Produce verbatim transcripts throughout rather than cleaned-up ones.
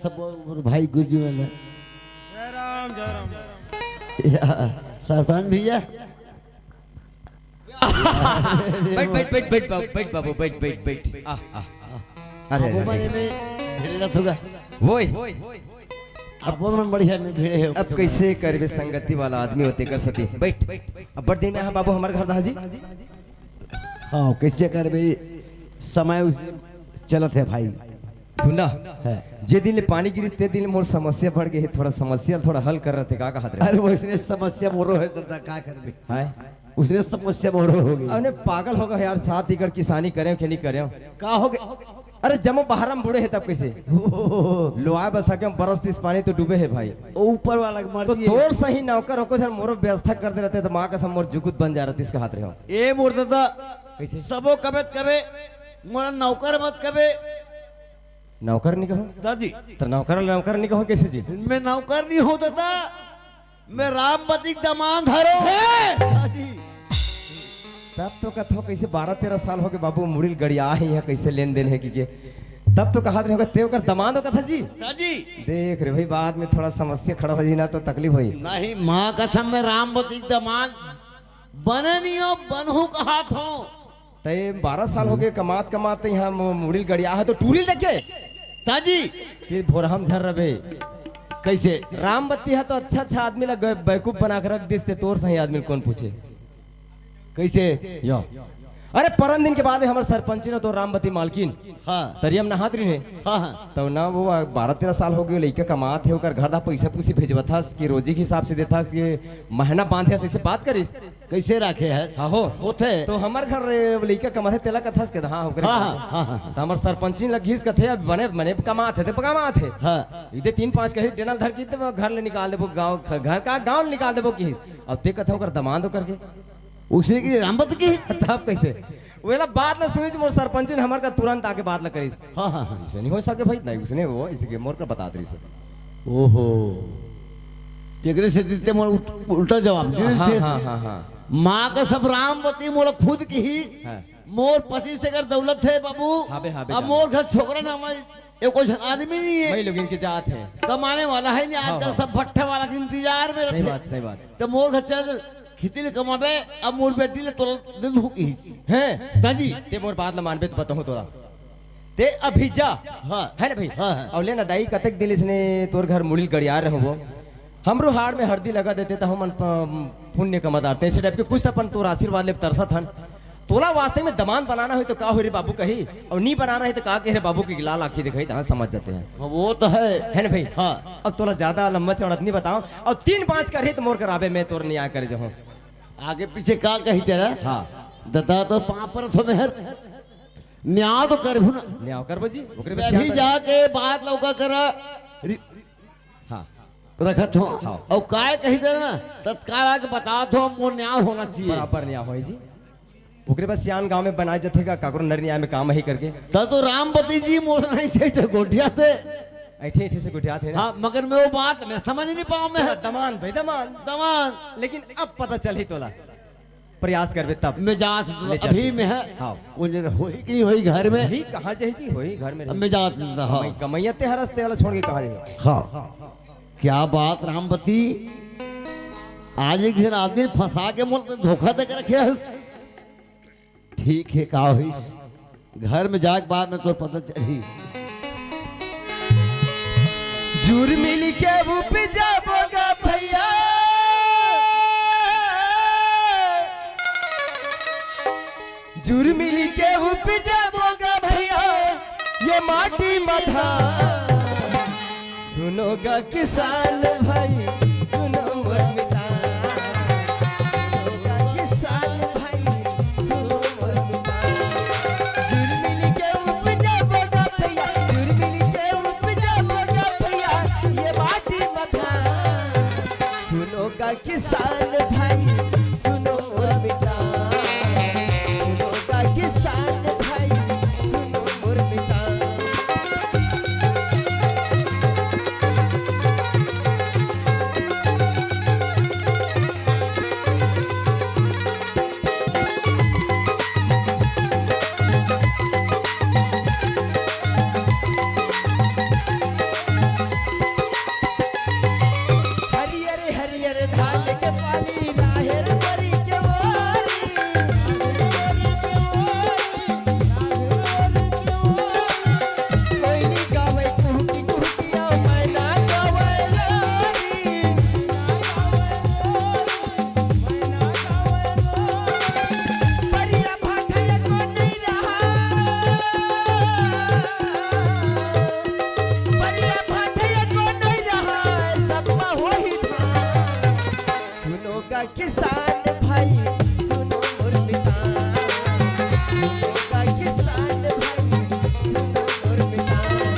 सब मोर भाई गुरजू वाला। जय राम, जय राम। या, सरपंच भैया। बैठ, बैठ, बैठ, बैठ बाबू, बैठ बाबू, बैठ, बैठ, बैठ। आह, आह, आह। अरे, अरे, अरे। में भिड़े रहत होगा। वोय। अब वो मन बढ़िया में भिड़े हो। अब कैसे करबे, संगति वाला आदमी होते कर सती। बैठ। अब बड़ दिन में, हाँ बाबू, हमारे घर दाजी। हाँ, कैसे करबे, समय उस चलत है भाई। सुन ना, है। जे दिन ले पानी गिरी, ते दिन ले मोर समस्या बढ़ गई है। थोड़ा समस्या, थोड़ा हल कर रहे थे, का कहत रहे? अरे, वो इसने समस्या मोरो है, तो का करबे? है? उसने समस्या मोरो हो गई। अरे, पागल होगा यार, सात एकड़ किसानी करे के नहीं करे? का हो गया? अरे, जमो बहारा में बूड़े है, तब कैसे? ओहो। लोआ बसा के बरस तीस पानी तो डूबे है भाई। ओ, ऊपर वाला के तो मर्जी है। तोर सही नौकर होको सर, मोरो व्यवस्था कर दे रहते तो माँ कसम मोर जुगुत बन जा रहती, इसका हाथ रहे हो। ए मोर दादा, कैसे? सबो कबे त कबे, मोला नौकर मत कबे। नौकर नहीं कहो? दादी। तो नौकर, नौकर नहीं कहो कैसे जी? मैं नौकर नहीं हूँ दादा, मैं रामवती के दमांद हरो। हैं? दादी। तब तो कथो कैसे बारह तेरह साल हो गए बाबू, मुड़िल गड़िया है यहाँ, कैसे लेन देन है कि के? तब तो कहा रहे होगा, ते ओकर दमांद हो कथा जी? दादी। देख रे भाई, बाद में थोड़ा समस्या खड़ा हो जाई ना तो तकलीफ होई। नहीं, माँ कसम, मैं रामवती के दमांद बने नहीं हो, बनहू कहा थो। तय बारह साल हो गए कमात कमात, यहाँ मु-, मुड़िल गड़िया है तो टूरिल देखे। ताजी। फिर भोरहम झर रबे। कैसे? रामवती है तो अच्छा अच्छा आदमी ला ग-, बेवकूफ बना के रख दिस, ते तोर सही आदमी कौन पूछे? कैसे? यो। अरे, परन दिन के बाद हमार सरपंच ने तो रामवती मालकिन हाँ। तरिया में नहात रही है। हाँ, हाँ। तो ना वो बारह तेरह साल हो गए, लइका कमात है, ओकर घर दा पैसा पूसी भेजवत हस कि रोजी के हिसाब से देत हस कि महीना बांधे हस, ऐसे बात करिस। कैसे राखे हस? हाँ हो। होथे। तो हमार घर रे, वो लइका कमात है, तेला कथस के, हाँ, ओकरे हाँ, घर। हाँ, हाँ, हाँ। तो हमार सरपंचिन लग घिस कथे, अब बने, बने कमात है, ते कमात है। हाँ। इते तीन पाँच कही डेनल धर के ते घर ले निकाल देबो, गाँव, घर का गाँव ले निकाल देबो की। अब ते कथे ओकर दमांद करके। उसे की रामवती की? तब कैसे? वेला बात ला सुनिस मोर सरपंचिन हमर का तुरंत आके बात ला करिस। हाँ, हाँ, हाँ। ऐसे नहीं हो सके भाई, नहीं उसने वो इसी के मोर का बता रही सर। ओहो। तेकरे से ते मोर उल्ट-, उल्टा जवाब दे हाँ, देते। हाँ, हाँ, हाँ। माँ का सब रामवती मोला खुद की ही। हाँ। मोर पच्चीस एकड़ दौलत है बाबू। हाँ बे, हाँ बे, अब जान। मोर घर छोकरा ना मैं, ये कोई आदमी नहीं है। भाई लोग इनके जात है। कमाने वाला है नहीं, हाँ, आजकल हाँ। सब भट्ठे वाला के इंतजार में सही रहते। बात, सही बात। तो मोर घर चल खेती ले कमाबे, अब मोर बेटी ले तोला दे दूँ कहिस। हैं? ताजी। ते मोर बात ला मानबे तो बताहूँ तोरा। ते अभी जा। हाँ। है ना भाई? हाँ, हाँ। अउ ले ना दाई, कतक दिन इसने तोर घर मुड़िल गड़ियार रहूँ वो। हमरो हाड़ में हरदी लगा देते तो हमन प-, पुण्य कमादार। ते ऐसे टाइप के कुछ तो अपन तोर आशीर्वाद ले तरसत हन। तोला वास्तव में दमांद बनाना होही तो का होही रे बाबू कही, अउ नी बनाना होही तो का कहे रे बाबू की लाल आँखी दिखाई, तहाँ समझ जाते हैं। हाँ, वो तो है। है ना भाई? हाँ। अब तोला ज्यादा लंबा चौड़ा नहीं बताओ, अउ तीन पाँच करही तो मोर कराबे, मैं तोर न्याय करे जाहूँ। आगे पीछे का कही तेरा? हाँ। ददा तो पाँव पर थो मेहर। न्याय तो करबू ना। न्याय करबो जी, ओकरे मैं बस भी यहाँ जाके बात लौका करा। रि-, हाँ। रखत हो। हाँ। अउ काय कही तेरा ना, तत्काल आके बतात हो, मोर न्याय होना चाहिए। बराबर न्याय होए जी। ओकरे बाद सियान गांव में बनाए जथे का, काकरो नर न्याय में काम ही करके। त तो रामवती जी मोर नहीं छे गोठिया थे। ऐठे ऐठे से गोठियात है ना। हाँ, मगर मैं वो बात मैं समझ नहीं पाऊँ मैं। दमान भाई, दमान। दमान। लेकिन अब पता चलही तोला। प्रयास करबे तब। मैं जात तो ले अभी चलते। मैं है। हाँ। वो जन होई कि नहीं होई घर में। होई कहाँ जाही जी, होई घर में अब रही। मैं जात तो, हाँ। कमाई-, कमैया ते हरस ते वाला छोड़ के कहाँ जाही? हाँ। क्या बात रामवती, आज एक जन आदमी फंसा के मोर धोखा दे के रखे हस। ठीक है, का होइस? घर में जाके बाद में तो पता चली। जुर्मिल के उपजाबो गा भैया, जुर्मिल के उपजाबो गा भैया, ये माटी मथा। सुनो गा किसान भाई, सुनो मोर मितान। सुनो गा किसान भाई, सुनो मोर मितान। जुर्मिल के उपजाबो गा भैया, जुर्मिल के उपजाबो गा भैया, ये माटी मथा। सुनो गा किसान भाई, सुनो मोर मितान। सुनो गा किसान भाई, सुनो मोर मितान। किसान भाई सुनो मोर मितान, सुनो गा किसान भाई सुनो मोर मितान।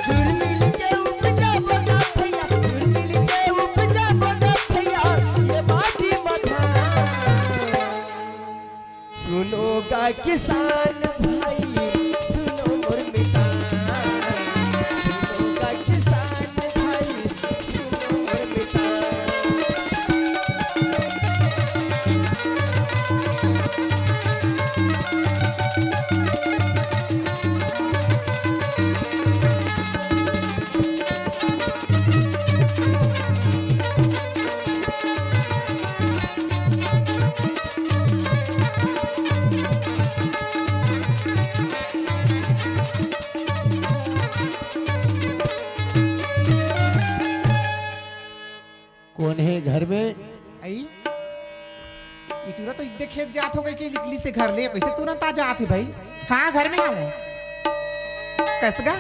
जुर्मिल के उपजा बना भैया, जुर्मिल के उपजा बना भैया, ये बाटी मधान। सुनो गा किसान भाई, सुनो मोर मितान। सुनो गा किसान भाई, सुनो मोर मितान। कोन हे घर में? आई, ई टूरा तो इद्दे खेत जात हो कहिके निकलिस हे घर ले, कइसे तुरंत आ जात हे भाई? हाँ, घर में हूँ। कस गा,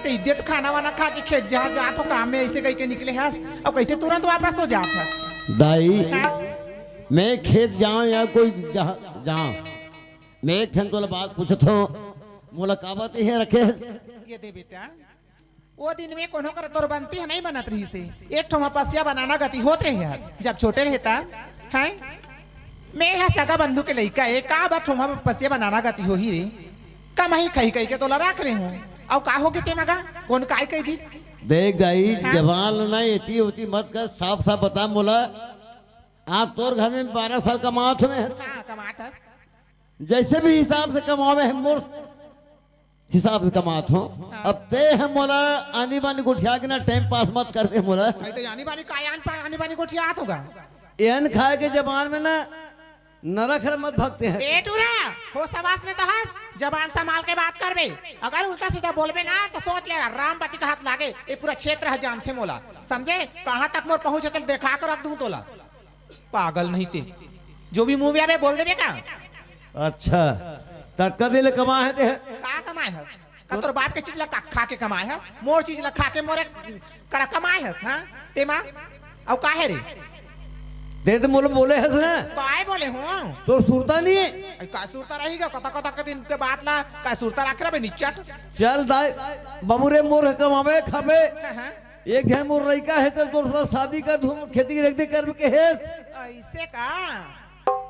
ते इद्दे तो खाना वाना खा के खेत जा, जात हो काम में, अइसे कहिके निकले हस, अउ कइसे तुरंत वापस हो जात हस? दाई, हाँ? मैं खेत जाऊं या कोई जहाँ जाऊं, मैं एक ठन तोला बात पूछत हूँ, मोला काबर ते इहाँ रखे हस? ये दे बेटा, ओ दिन में कोनो कर तोर बनती ह नइ बनत रहिस हे। एक ठो मपसिया बनाना गति होत रहे हस, जब छोटे रहे त, हैं? मैं ह सगा बंधु के लइका ए, का बर ठो मपसिया बनाना गति होही रे? कमाही खाही कहिके तोला राख ले हूँ। अउ का होगे ते मगा? कोन काय कहि दिस? देख दाई, हाँ? जबान ल ना एती ओती मत कर, साफ साफ बता मोला। आज तोर घर में बारह साल कमात हूँ मैं। हाँ, कमात हस। जइसे भी हिसाब से कमावे हे, मोर हिसाब से कमात हूँ। हाँ। अब ते ह मोला आनी बानी गोठिया के ना टाइम पास मत कर दे मोला। भाई, तो आनी बानी काय आन पा-, आनी बानी गोठियात होगा? एन खाए के जबान में ना नरक हर मत भगते हैं। ए टूरा, होस हवास में तो हस, जबान संभाल के बात करबे। अगर उल्टा सीधा बोलबे ना तो सोच ले, राम बती का हाथ लागे, ये पूरा क्षेत्र ह जानथे मोला, समझे? कहाँ तक मोर पहुँच हे, तेला देखा के रख दूँ तोला। पागल नहीं ते, जो भी मुँह में आवे बोल देबे का? अच्छा, त कदे ले कमाए हे ते? का कमाए हस? का तोर बाप के चीज ला का, खा के कमाए हस? मोर चीज ला खा के मोरे करा कमाए हस, हाँ? ते मा? अउ का हे रे? ते तो मोला बोले हस ना? काय बोले हूँ? तोर सुरता नहीं हे? अरे का सुरता रही गा? कतक कतक के दिन के बात ला का सुरता रख रहे बे निचट? चल दाई, बाबू रे मोर कमावे खाबे। हाँ, हाँ। एक झन मोर लइका हे, त तोर साथ शादी कर दूँ, खेती रेख दे कर के हेस। अइसे का?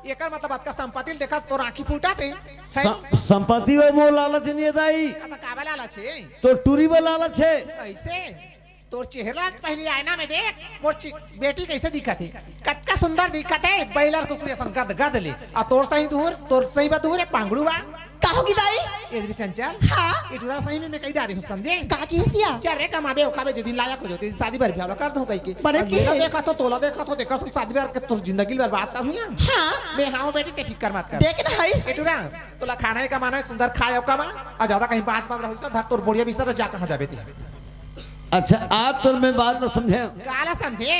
एकर मतलब अतका संपत्ति ल देखत तोर आँखी फूटत हे, हैं? सं-, संपत्ति बर मोर लालच नइ हे दाई। आ, त काबर लालच हे? तोर टूरी बर लालच हे। अइसे? तोर चेहरा ल पहली आईना में देख, मोर ची-, बेटी कइसे दिखत हे? कतका सुंदर दिखत हे, बइलर कुकरी असन गद गद ले। अउ तोर सही दूर, तोर सही बा दूर हे, पांगड़ू बा। का होगे दाई? ए दे रे चंचल। हाँ? ए टूरा सही में मैं कहि डारे हूँ, समझे? का किहिस या? चल रे, कमाबे, ओखाबे, जे दिन लायक हो जाते, शादी बर बिहाव ला कर दूँ कहिके। बने अउ की मेला हे? देखत हो, तोला देखत हो, तेकर संग शादी बर के तोर जिंदगी ल बर्बाद कर हूँ या? हाँ। मैं हाँ बेटी, ते फिकर मत कर। देख ना हई। ए टूरा, तोला खाना हे, कमाना हे, सुंदर खाए अउ कमा, अउ ज्यादा कहीं बात मत रहो, धर तोर बोरिया बिस्तर, जा कहाँ जाबे ते। अच्छा, आज तोर मैं बात ला समझे। का ला समझे?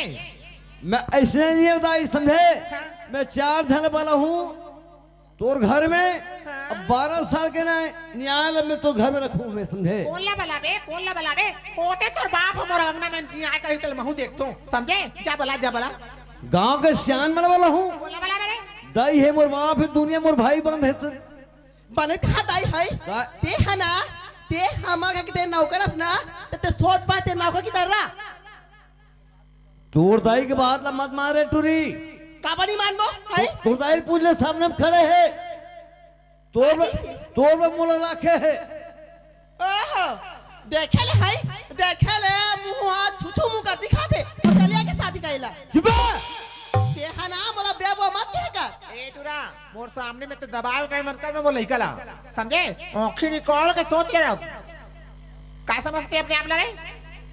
मैं अइसने नइ होता, समझे? हाँ। मैं चार झन वाला हूँ। तोर घर में हाँ? अब बारह साल के ना न्याय ल मैं तोर घर में रखूं मैं, समझे? कोन ला बलाबे, कोन ला बलाबे? ओते तोर बाप ह मोर अंगना में न्याय करही, तेला महूं देखथों, समझे? जा बला, जा बला। गांव के सियान मन वाला हूँ। कोन ला बलाबे रे? दाई हे मोर बाप हे, दुनिया मोर भाई बंद हे। बने कहा दाई हे। का? ते ह ना, ते हमर घर के ते नौकर हस ना, त ते सोच पाए ते नौकर की तरह। तोर दाई के बात ला मत मारे टूरी। काबर नइ मानबो, हई? तोर दाई ल पूछ ले, सामने में खड़े हे। तोर में, कइसे? तोर में मोला राखे हे। ओहो, देखे ले हई, देखे ले, मुंह हाथ छुछू मुंह का दिखाथे, अउ चलिया के शादी करेला। चुप रह। ते ह ना मोला बेबो मत कहे का। ए टूरा, मोर सामने में ते दबावे के मत कर, मैं वो लइका ला, समझे? आँखी निकाल के सोच ले रहा। का समझते अपने आप ला रे?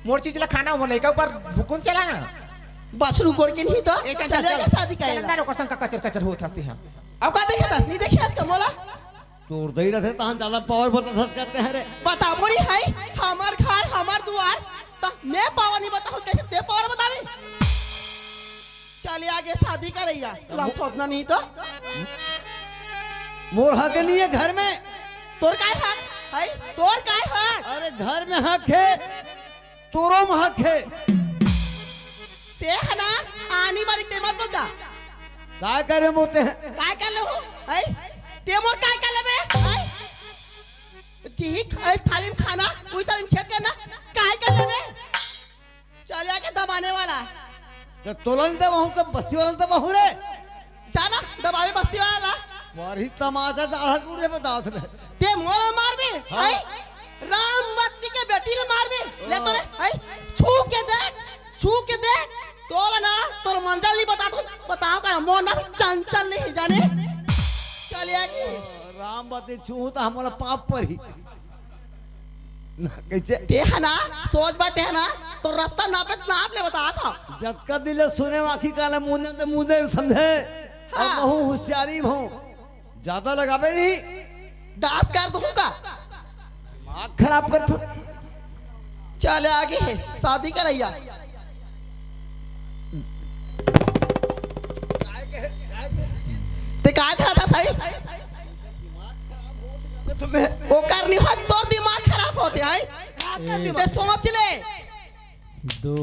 मोर चीज ला खाना हो, लइका ऊपर हुकुम चला ना। बछरू गोड़ के नहीं तो ए, चल, चल, चलेगा चल। शादी का चल एला। ना, ओकर संग का कचर कचर होत हस्ती हम। अब का देखे दस नहीं देखे इसका मोला? तोर दई रथे तहन ज्यादा पावर बता सच करते हैं रे। बता मोरी है, हमार घर, हमार दुआर, तो मैं पावर नहीं बताऊँ, कैसे ते पावर बतावे? चले आगे शादी करैया, लम थोतना नहीं तो। मोर हक नहीं है घर में। तोर काय हक है? तोर काय हक? अरे घर में हक है, तोरो में हक है। ते है ना, आनी बारी ते मत बता। काय करे मोते हैं? काय कर लेहू? हैं? ते मोर काय कर लेबे? हैं? ठीक है, थाली में खाना, उही थाली में छेद करना, काय कर लेबे? चल आके दबाने वाला। तो तोलन दबाहूँ, तो बस्ती वाला दबाहूँ रे। जाना, दबावे बस्ती वाला। वही तमाचा दाढ़ा टूटे बतात में। ते मोला मारबे, हाँ। हैं? राम बत्ती के बेटी ले मारबे। ले तो रे, हैं? छू के देख, छू के देख। तोला ना, तोर मंजल नहीं बता तू, बताओ का, मोर ना भी चंचल नहीं जाने। चल आके। राम बत्ती छू तो हमला पाप पर ही। कैसे? ते ह ना, सोच बा ते ह ना, तो रास्ता नापे नाप ले बतात हँव। जतका दिन ले सुने आँखी कान ले मुंदे ते मुंदे समझे। हाँ। अब महूँ होशियारी हूँ। ज्यादा लगाबे नहीं। दास कर दूँ का? दिमाग खराब कर तू। चले आगे है, शादी करैया। ते काय था, था सही? तुम्हें ओकर नहीं होत, तोर दिमाग खराब होते हैं। ते सोच ले। दो।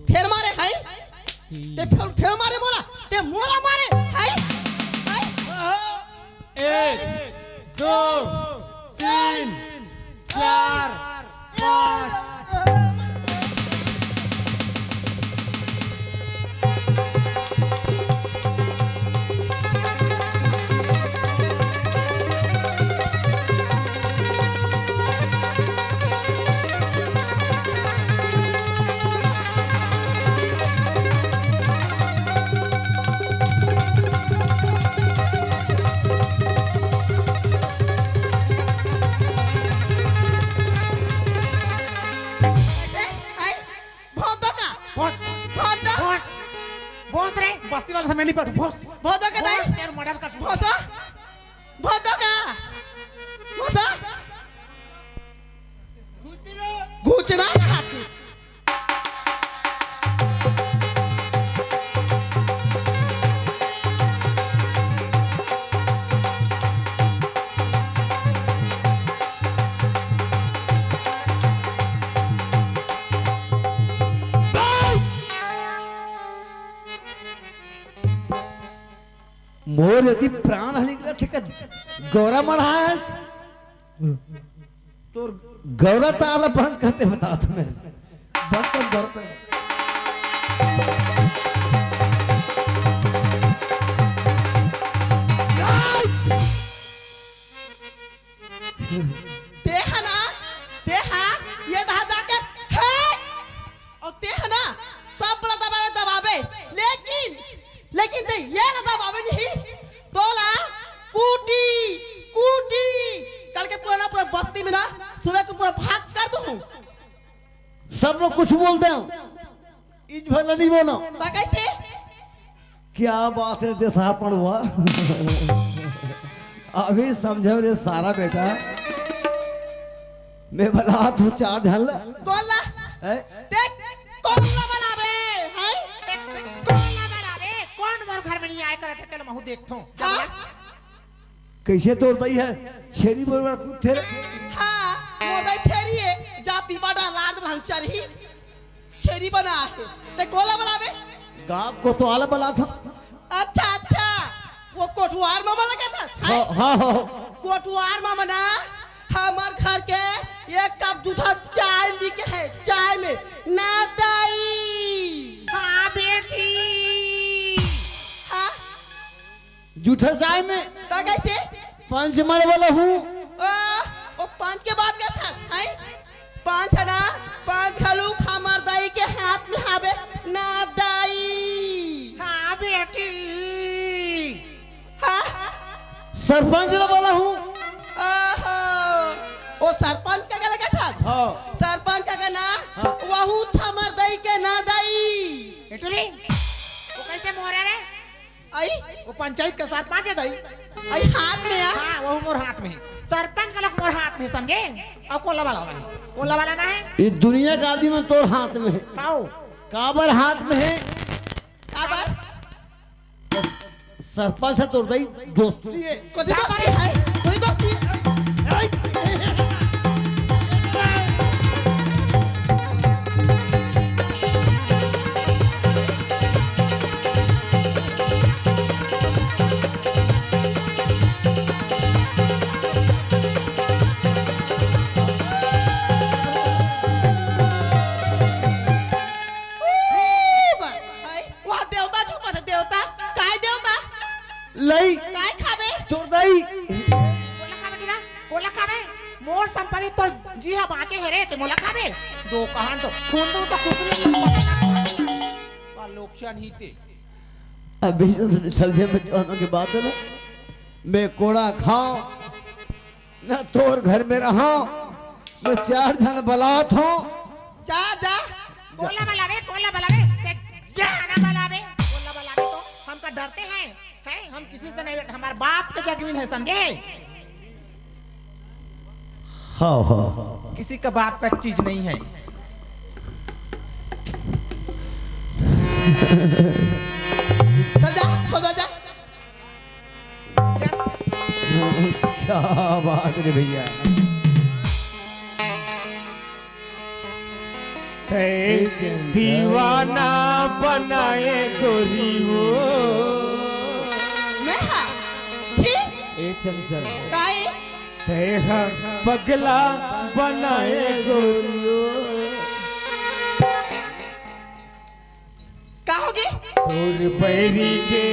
फेर मारे, हैं? तीन। ते फेर, फेर मारे मोला, ते मोला मारे, हैं? हैं? एक, दो, तीन, चार, पाँच। हैं? भौंतो का? भोस। भौंतो? भोस। भोस रे। बस्ती वाला से मैं नहीं पढ़ू। भोस। भौंतो का भोस, नहीं? तेरे मर्डर कर दूँ। भौंसो? भौंतो का? भौंसो? घुचना हाथ में। मोर यदि प्राण ह निकलत हे, का गौरा मढ़ास? तोर गौरा ताला बंद करते बता तुम्हें। बंद कर, बंद कर। तेहा ना, तेहा, ये दहा जाके, हे! अउ तेहा ना, सब ला दबावे, दबावे, लेकिन, लेकिन ते ये ला दबावे नहीं, तोला कूटी, कूटी, कल के पूरा ना, पूरा बस्ती में ना, सुबह को पूरा भाग कर दूँ। सब लोग कुछ बोलते हो, इस भला नहीं बोलो। ता कैसे? क्या बात है, देसापन हुआ। अभी समझे रे सारा बेटा। मैं बला तू चार झन ला। कौन ला? हैं? देख, कौन ला बलाबे? हैं? कौन ला बलाबे? कौन मोर घर में नहीं आए करत हे, तेला महू देखथों। हाँ? कैसे तोर दई हे? छेरी बरोबर कुत्थे रे? हाँ, मोर दई छेरी हे, जा पीपा डाल लाद रहन चरही। छेरी बना हे। ते कोला बलाबे? गाँव कोतवाल बला था। अच्छा, अच्छा, वो कोटवार मामा लगा था, हैं? हाँ, हाँ, हाँ। कोटवार मामा ना, हमर घर के एक कप जूठा चाय बिके हे, चाय में, ना दाई। हाँ, बेटी। हाँ? जूठा चाय में? ता कैसे? पंच मरे वाला हूँ। ओ, ओ पंच के बात करथस, हैं? पंच हे ना, पंच घलुक हमर दाई के हाथ में हावे ना दाई। हाँ बेटी। हाँ? सरपंच ला वाला हूँ। ओहो, ओ सरपंच का गला करथस? हाँ। सरपंच का ना, हाँ। वहू हमर दाई के ना दाई। ए टुरी, वो कैसे मोहरा रे? आई? वो पंचायत का सरपंच हे दाई। आई हाथ में आ? हाँ, वो मोर हाथ में हे। सरपंच का लक मोर हाथ में, समझे? अउ कोला वाला नहीं। कोला वाला ना हे? ये दुनिया का आदमी मन तोर हाथ में हे। आओ। काबर हाथ में हे? काबर? सरपंच हे तोर दाई, दोस्ती हे। कौन दोस्ती हे? कौन दोस्ती हे? तो कहां तो खुंदू तो कुकरी। वाह, लोकसान ही ते। अभी से समझे में जो आने के बात है ना, मैं कोड़ा खाऊं, ना तोर घर में रहूं, मैं चार झन बलात हूं। जा, जा। कोला बलावे, कोला बलावे, ते जाना बलावे, कोला बलावे तो हमका डरते हैं, हैं? हम किसी से नहीं डरते, हमारे बाप के जमीन है, समझे? हाँ, हाँ। किसी का बाप का चीज नहीं है। चल जा, सो जा, जा। क्या बात रे भैया। ते दीवाना बनाए गोरी वो। मैं हा? छी? ए चंचल। काई? ते हा पगला बनाए गोरी वो। का होगे? तोर पैरी के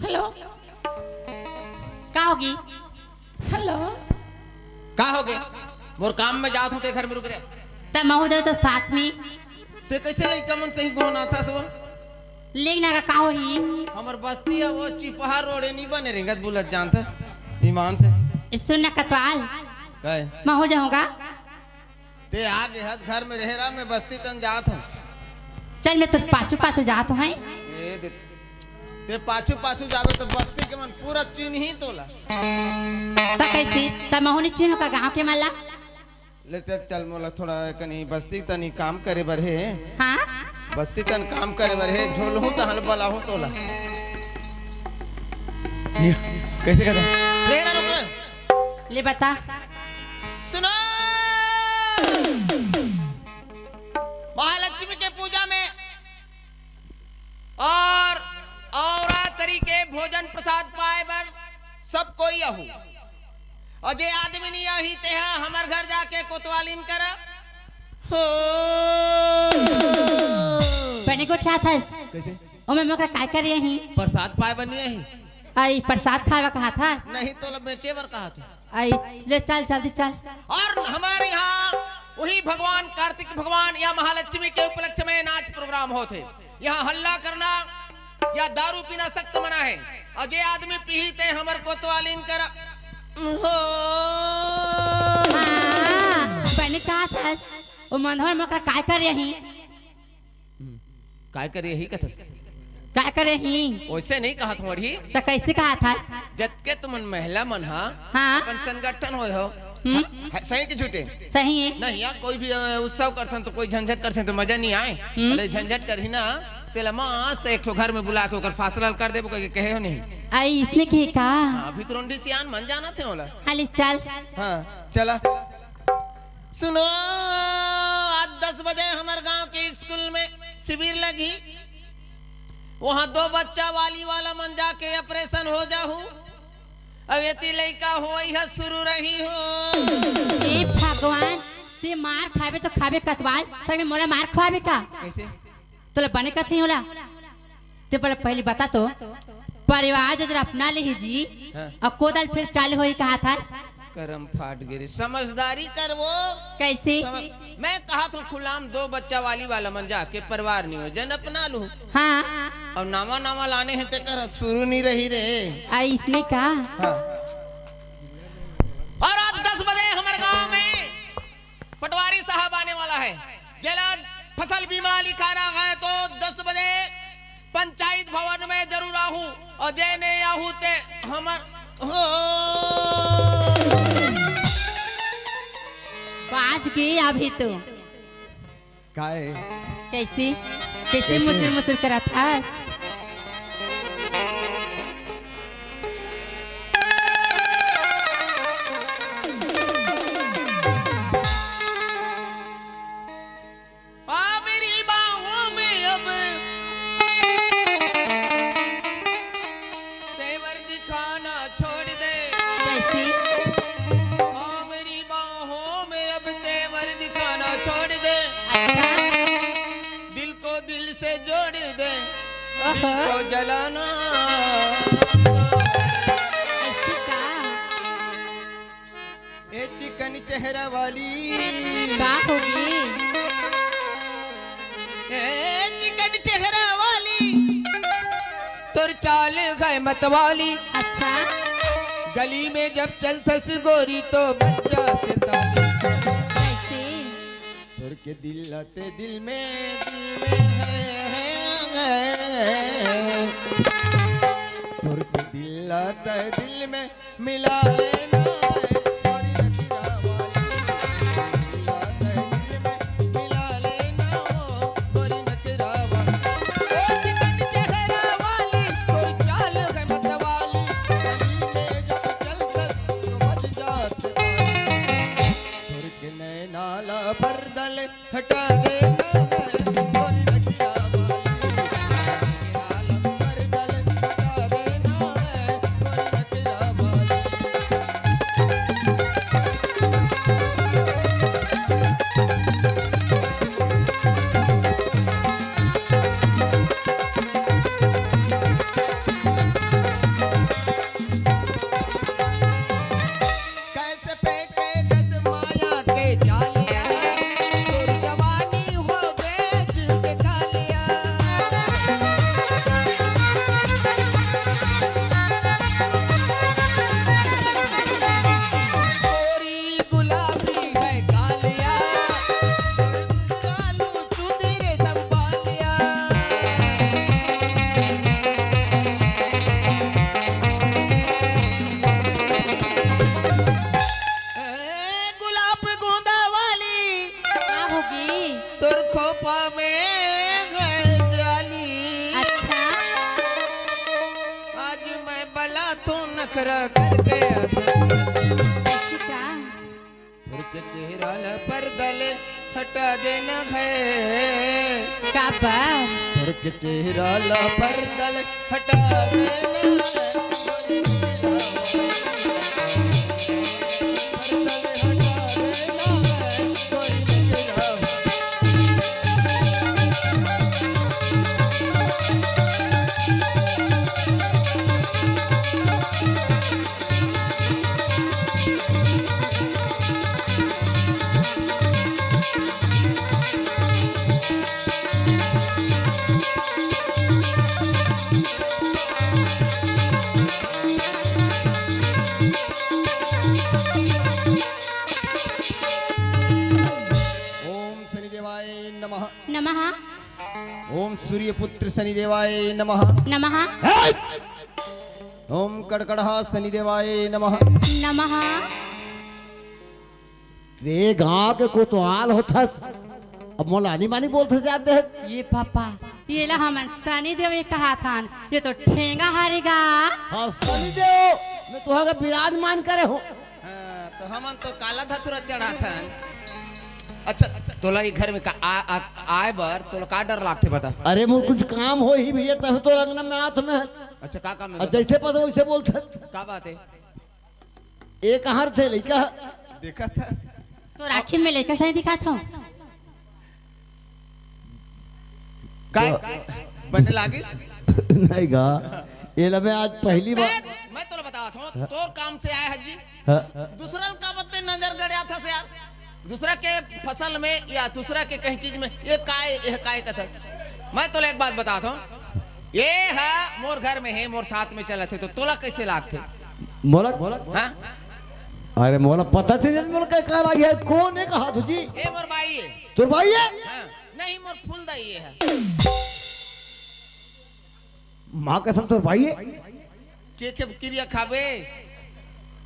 हेलो। हेलो। का होगे? हेलो। का होगे? मोर काम में जात हूं, ते घर में रुक रे। त महू दे तो साथ में। ते कैसे लइका मन सही गोना था सब? लेकिन अगर का होही? हमर बस्ती है वो चिपहा रोड़े नहीं बने रेंगत बुलत जानत ईमान से। ए, सुन ना कतवाल। काय? महू जाहूं गा। ते आ गे हस घर में रहे रहा, मैं बस्ती तन जात हूं। चल, मैं तोर पाछू पाछू जात हूं, हैं? ए दे, ते पाछू पाछू जाबे तो बस्ती के मन पूरा चिन्ही तोला। त कैसे? त महू नी चिन्हूं का गांव के मन ला? ले चल, चल, मोला थोड़ा कनी बस्ती तनी काम करे बर हे। हां? बस्ती तन काम करे बर हे, झोलहूं तहां ले बलाहूं तोला। ये, कैसे कहता? रे, रे, रुक रे। ले बता। सुनो, महालक्ष्मी के पूजा में और औरा तरीके भोजन प्रसाद पाए बर सब कोई आहू। और जे आदमी नहीं आही, तेहा हमर घर जाके कोतवालीन करा। हो। बने गोठियाथस। कैसे? ओमे मोकरा काय करे ही? प्रसाद पाए बर नहीं आही। आई प्रसाद खाए बर कहा था? नहीं तो लब बेचे बर कहा था। आई, ले चल, जल्दी चल। और हमारे यहाँ वही भगवान कार्तिक भगवान या महालक्ष्मी के उपलक्ष्य में नाच प्रोग्राम होत हे। यहाँ हल्ला करना या दारू पीना सख्त मना है। और जे आदमी पीही ते हमर कोतवालीन करा। हो। हां, बने कहा था, ओ मनोहर मोकरा काय करे ही? हम्म। काय करे ही कथस? काय करे ही? ओइसे नहीं कहत हूं अड़ी। त कैसे कहत हस? जतके तुमन महिला मन हा, हां। अपन संगठन होय हो। हम्म। ह-, ह-, सही कि झूठे? सही है। नहीं यार, कोई भी, अ, उत्सव करथन तो कोई झंझट करथन तो मजा नहीं आए। हम्म। भले झंझट करही ना, तेला मस्त एक ठो घर में बुला के ओकर फासला कर देबो कह के कहे हो नहीं। आई इसने कहे का? हां, अभी तो रोंडी सियान मन जाना थे ओला। हाली चल। हां, चला। सुनो, आज दस बजे हमर गांव के स्कूल में शिविर लगी। वहां दो बच्चा वाली वाला मन जाके ऑपरेशन हो जाहू। अब एती लइका होई ह शुरू रही हो। ए भगवान, ते मार खाबे तो खाबे कतवाल, संग में मोला मार खवाबे का? कैसे? तोला बने कथे ओला। ते पहले, पहले बता तो, परिवार जो जरा अपना ले ही जी, हां। अब कोदल फिर चालू होई कहा था? करम फाट गे रे, समझदारी करबो। कैसे? समझ, मैं कहत हूँ खुलाम दो बच्चा वाली वाला मन जाके परिवार नियोजन अपना लू। हाँ। अउ नवा नवा लाने हे तेकर शुरू नहीं रही रे। अइसने का? हाँ। अउ आज दस बजे हमर गांव में पटवारी साहब आने वाला हे। जेला फसल बीमा लिखाना हे तो दस बजे पंचायत भवन में जरूर आहू, अउ जे नहीं आहू ते हमर हो। बाज गे अभी तो। काय? कैसे, कैसे कैसे? मुचुर मुचुर करत हस? आ मेरी बाहों में अब तेवर दिखाना छोड़ दे। कैसी? आ मेरी बाहों में अब तेवर दिखाना छोड़ दे। अच्छा। दिल को दिल से जोड़ दे। दिल ओहो। को जलाना। ऐसी का? ए चिकन चेहरा वाली। का होगी? ए चिकन चेहरा वाली। तोर चाल है मत वाली। अच्छा। गली में जब चलथस गोरी तो बज जाथे ताली। कैसे? तोर के दिल आते दिल में, दिल में है, है, है। तोर के दिल आते दिल में मिला लेना है, गोरी नखरा वाली। दिल आते दिल में मिला लेना हो, गोरी नखरा वाली। ओ चिकन चेहरा वाली, तोर चाल है मत वाली। गली में जब चलथस तो बज जाथे ताली। तोर के नैना ला पर्दा ले हटा देना है, गोरी नखरा वाली। नैना ला पर्दा ले हटा देना है, गोरी नखरा वाली। कैसे फेंके कस माया के जालिया, तोर जवानी हो बेच के कालिया। गोरी गुलाबी है कालिया, तोर गुजरालू चुदी रे संभालिया। ए, गुलाब गोंदा वाली। का होगी? तोर खोपा में है जाली। अच्छा। आज मैं बला तो नखरा करके आ जाऊं। सच्ची का? तोर के चेहरा ला पर्दा ले हटा देना है। का बात? तोर के चेहरा ला पर्दा ले हटा देना है। पर्दा ले हटा देना है। ओम शनिदेवाय नमः। नमः। ओम सूर्यपुत्र शनिदेवाय नमः। नमः। हे! ओम कड़कड़हा शनिदेवाय नमः। नमः। रे गांव के कोतवाल होथस, अब मोला आनी बानी बोलथस यार देख। ये पापा, ये ला हमन शनिदेव ये कहाथन, ये तो ठेंगा हरे गा। हाँ शनिदेव, मैं तुहा के विराजमान करे हूँ। हाँ, तो हमन तो काला धतुरा चढ़ाथन। अच्छा, तोला ये घर में का, आ, आ, आए बर तोला का डर लागथे बता? अरे मोर कुछ काम होही भैया, तब तो अंगना में आत मैं। अच्छा, का काम है अब बता? जैसे पता वैसे बोलथस। का बात है? ए कहाँ थे लइका? देखा था। तोर आँखी में लइका सही दिखात हो। काय? बने लागिस? नहीं गा। एला मैं आज पहली बार। मैं तोला बतावत हूँ, तोर काम से आए हस जी। हाँ। दूसरा का बत्ते नजर गड़ाथस यार, दूसरा के फसल में या दूसरा के कहीं चीज में, ये काय, ये काय कथस? मैं तोला एक बात बतावत हूँ, ये हा मोर घर में हे, मोर साथ में चलत हे, तो तोला कैसे लागथे? मोला? हाँ? अरे मोला पता चल जात, मोला का, का लागे हे? कोन हे कहा तुझी? ए मोर बाई हे। तोर बाई हे? हाँ। नहीं, मोर फूलदाई हे। माँ कसम तोर बाई हे। के खेप किरिया खाबे?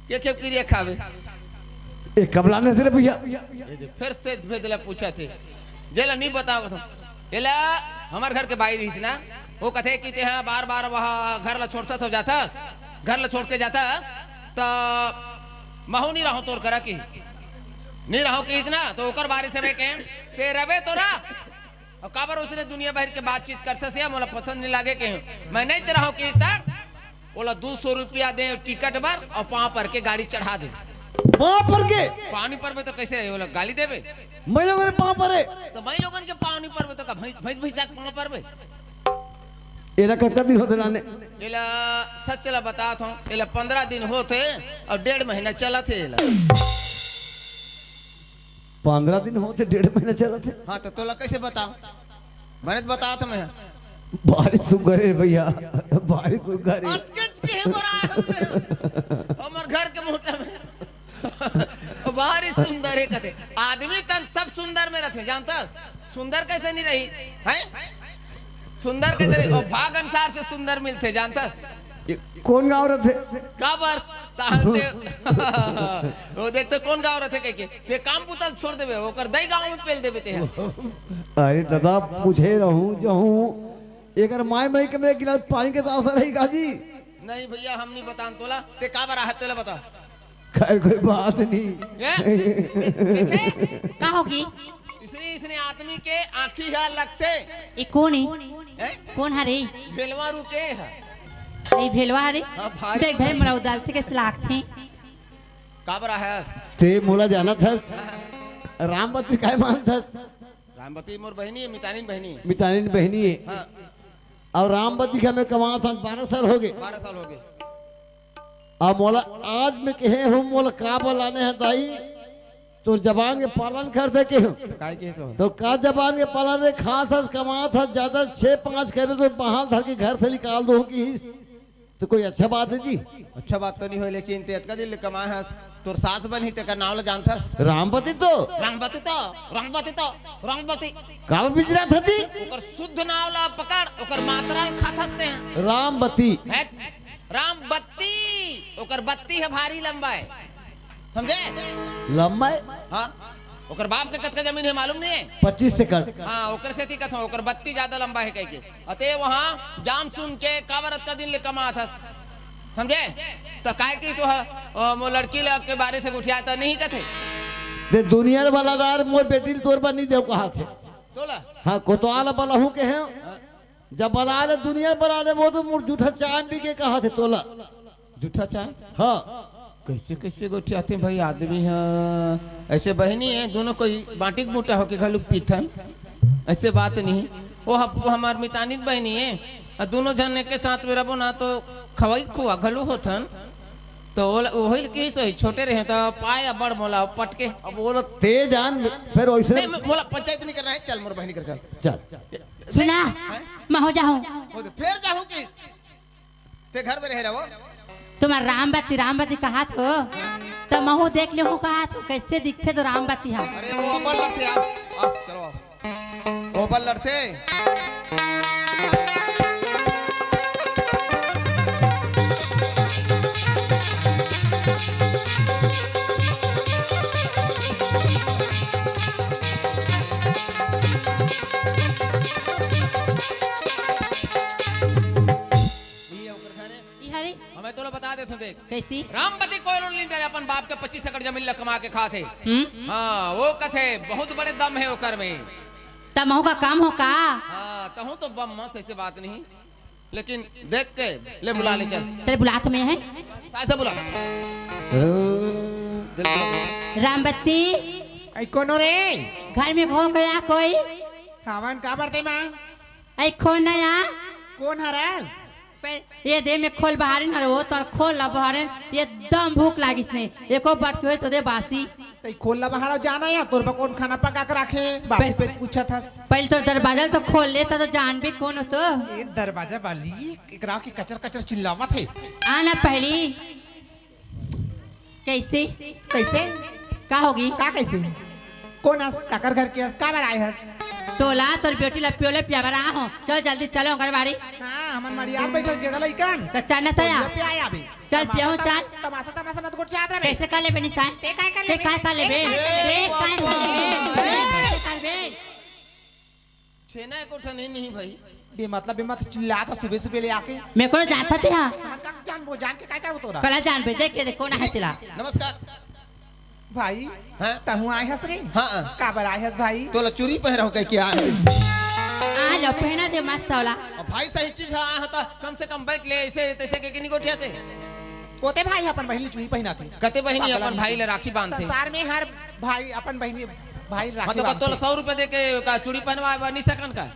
के खेप किरिया खाबे? ए, कब लाने से रे भैया? ए दे, फिर से भेदला पूछथे। जेला नहीं बतावत हूँ। एला हमर घर के बाई रहिस ना, वो कथे कि तेहा बार-बार वह घर ला छोड़थस अउ जाथस, घर ला छोड़ के जाथस, त महू नहीं रहूँ तोर करा किहिस। नहीं रहूँ किहिस ना, तो ओकर बारे से मैं कहें, ते रबे तो रह। अउ काबर उसने दुनिया भर के बातचीत करथस या मोला पसंद नहीं लागे के। मैं नहीं रहूँ किहिस त ओला दू सौ रुपया दे टिकट बर अउ पाँव पर के गाड़ी चढ़ा दे। पाँव पर के? पानी पर में तो कैसे ओला गाली देबे? मैं लोगन के पाँव परे। तो मैं लोगन के पाँव नहीं पर में तो का भैंस, भैंस भैंसा के पाँव पर में? एला कतका दिन होथे लाने? एला सच ला बतात हूँ, एला पंद्रह दिन होथे अउ डेढ़ महीना चलत हे एला। पंद्रह दिन होथे, डेढ़ महीना चलत हे। हाँ, तो तोला कैसे बताओ? मैंने तो बतात हूँ मैं। भारी सुग्घर हे भैया, भारी सुग्घर हे। अचके अचके हे बड़ा हंसते हो। हमर घर के मोटा में। भारी सुंदर हे कथे। आदमी तन सब सुंदर में रहते, जानता? सुंदर कैसे नहीं रही? हैं? सुंदर कैसे रही? और भाग अनुसार से सुंदर मिलते, जानता? ये कोन गाँव रथे? काबर? ताहन ते वो देख तो कोन गाँव रथे कह के, ते काम बुता छोड़ देबे, ओकर दई गाँव में पेल देबे ते। अरे दादा, पूछे रहूं जो हूं, एकर माय मई के में एक गिलास पानी के साथ रही गाजी। नहीं भैया, हम नहीं बतान तोला, ते काबर आहत तेला बता। खैर, कोई बात नहीं। ए, देखे? का होगी? इसने, इसने आदमी के आँखी हा लगथे। ए कोन हे? हैं? कोन हरे? भेलवा रुके हा। ए भेलवा हरे? हाँ, भारी देख भाई, मोला उदालथे के लागथे। काबर आहस? ते मोला जानत हस? रामबती काय मानत हस? रामबती मोर बहिनी हे, मितानिन बहिनी हे। मितानिन बहिनी हे। हाँ। अउ रामबती के में कमात हन बारह साल होगे। बारह साल होगे। अब मोला आज में कहे हूँ, मोला काबर लाने हे दाई? तोर जबान के पालन कर दे के हूँ। तो काय के सो? तो का जबान के पालन रे? खास हस, कमात हस, ज्यादा छह पाँच करे तो बाहर धर के घर से निकाल दो किहिस। तो कोई अच्छा बात हे जी? अच्छा बात तो नहीं होय, लेकिन ते अतका दिन ले कमाए हस, तोर सास बनही, तेकर नाव ला जानथस? रामबती तो। रामबती तो, रामबती तो, रामबती। काबर बिजराथस जी? ओकर शुद्ध नाव ला पकड़, ओकर मात्रा ला खाथस ते। रामबती। है? रामबती, ओकर बत्ती हे भारी लंबा हे, समझे? लंबा हे? हाँ, ओकर बाप के कतका जमीन हे मालूम नहीं हे? पच्चीस एकड़। हाँ, ओकर सेती कथों, ओकर बत्ती ज्यादा लंबा हे कह के। अते वहाँ जाम सुन के काबर अतका दिन ले कमात हस, समझे? त काय की तो ह, ओ, मो लड़की ल के बारे से गोठियाय त नहीं कथे। ते दुनिया वाला दार मोर बेटी ल तोर बर नहीं देव कहाथे। तोला? हाँ, कोतवाल वाला हूँ के हैं। हाँ। जब बला ले दुनिया बला ले, वो तो मोर जूठा चाय पी के कहाथे तोला। जूठा चाय? हाँ। कैसे, कैसे गोठियाथे भाई आदमी ह? ऐसे बहिनी हे, दोनों कोई बांटी के बूटा होके घलुक पीथन। ऐसे बात नहीं। वो ह-, वो हमार मितानिन बहिनी हे। अउ दोनों झन एके साथ में रबो ना, तो खवई खुआ घलु होथन। तो ओला, ओही ल किहिस होही, छोटे रहे त पाय अब्बड़ मोला पटके। अब वो लोग ते जान, फिर वैसे नहीं, मैं, मोला पंचायत नहीं करना हे, चल मोर बहिनी कर चल। चल। सुना, हैं? मैं हो जाऊं। हो दे, फिर जाऊं कि? ते घर में रहे रहो। तुम्हार रामबती, रामबती कहाथो, त महू देख ले हूँ कहाथो, कैसे दिखथे तो रामबती हा। अरे वो अब्बड़ लड़थे यार। आ, चलो आओ। वो अब्बड़ लड़थे। ये ओकर घर हे। ई हरे? हाँ, मैं तोला बता देथों, देख। कैसी? रामबती कोयलो लीडर अपन बाप के पच्चीस एकड़ जमीन ला कमा के खाथे। हम्म? हाँ, वो कथे बहुत बड़े दम हे ओकर में। त महू का काम हो का? हाँ, तहूँ तो बम मस, ऐसे बात नहीं। लेकिन देख के ले बुला ले चल। चल बुला तो मैं है। साय से बुला। जल्दी बुला। रामबती। आई कोनो रे? घर में हो गया कोई? हवन काबर ते माँ? आई कौन नया? कोन हरस? पे-, ये दे में खोल बहारेन हर वो, तोर खोल ला बहारेन, एकदम भूख लागिस ने। एको बटकी होय तो दे बासी। तई खोल ला बहारो जाना या, तोर बर कोन खाना पका के राखे, बासी पे-, पे पूछत हस। पहले तो दरवाजा तो खोल ले, त तो जानबे कोन हो तो। ए दरवाजा वाली, एकरा के कचर कचर चिल्लावत हे। आना पहली। कैसे? कैसे? का होगी? का कैसे? कोन हस? काकर घर के हस? काबर आए हस? तोला, तोर बेटी ला पियोले पियाबर आ हो। चल जल्दी चलो आंगनबाड़ी। हाँ, हमन मड़ियार बैठल गेदा लइकन। त चल न तया। पिया आबे। चल पियाहूं, चल। तमाशा, तमाशा मत गोठियात रहे। कैसे कर लेबे निशान? ते काय कर ते लेबे? काय कर लेबे? ते ते काय कर लेबे? ते काय कर लेबे? छेना एको ठन नहीं, नहीं भाई। बेमतलब, बेमतलब चिल्लात ह सुबह सुबह ले आके। मैं को जानता थे हाँ। हमन का जानबो, जान के काय करबो तोरा? कला जानबे, देख के देख कोन है तेला। नमस्कार। भाई, हाँ? तहूँ आए हस रे? हाँ, हाँ। काबर आए हस भाई? तोला चूड़ी पहराऊं कह के आए। आ लो, पहना दे मस्त वाला। अब भाई सही चीज है, आए हो तो कम से कम बैठ ले, ऐसे तैसे के नहीं गोठियाते। कोते भाई अपन बहिनी चूड़ी पहनाते। कते बहिनी पागल अपन आदमी। भाई ले राखी बांधते। संसार में हर भाई अपन बहिनी, भाई हाँ, राखी तो का बांधते। तोला सौ रुपया दे के का चूड़ी पहनवा नहीं सकन का?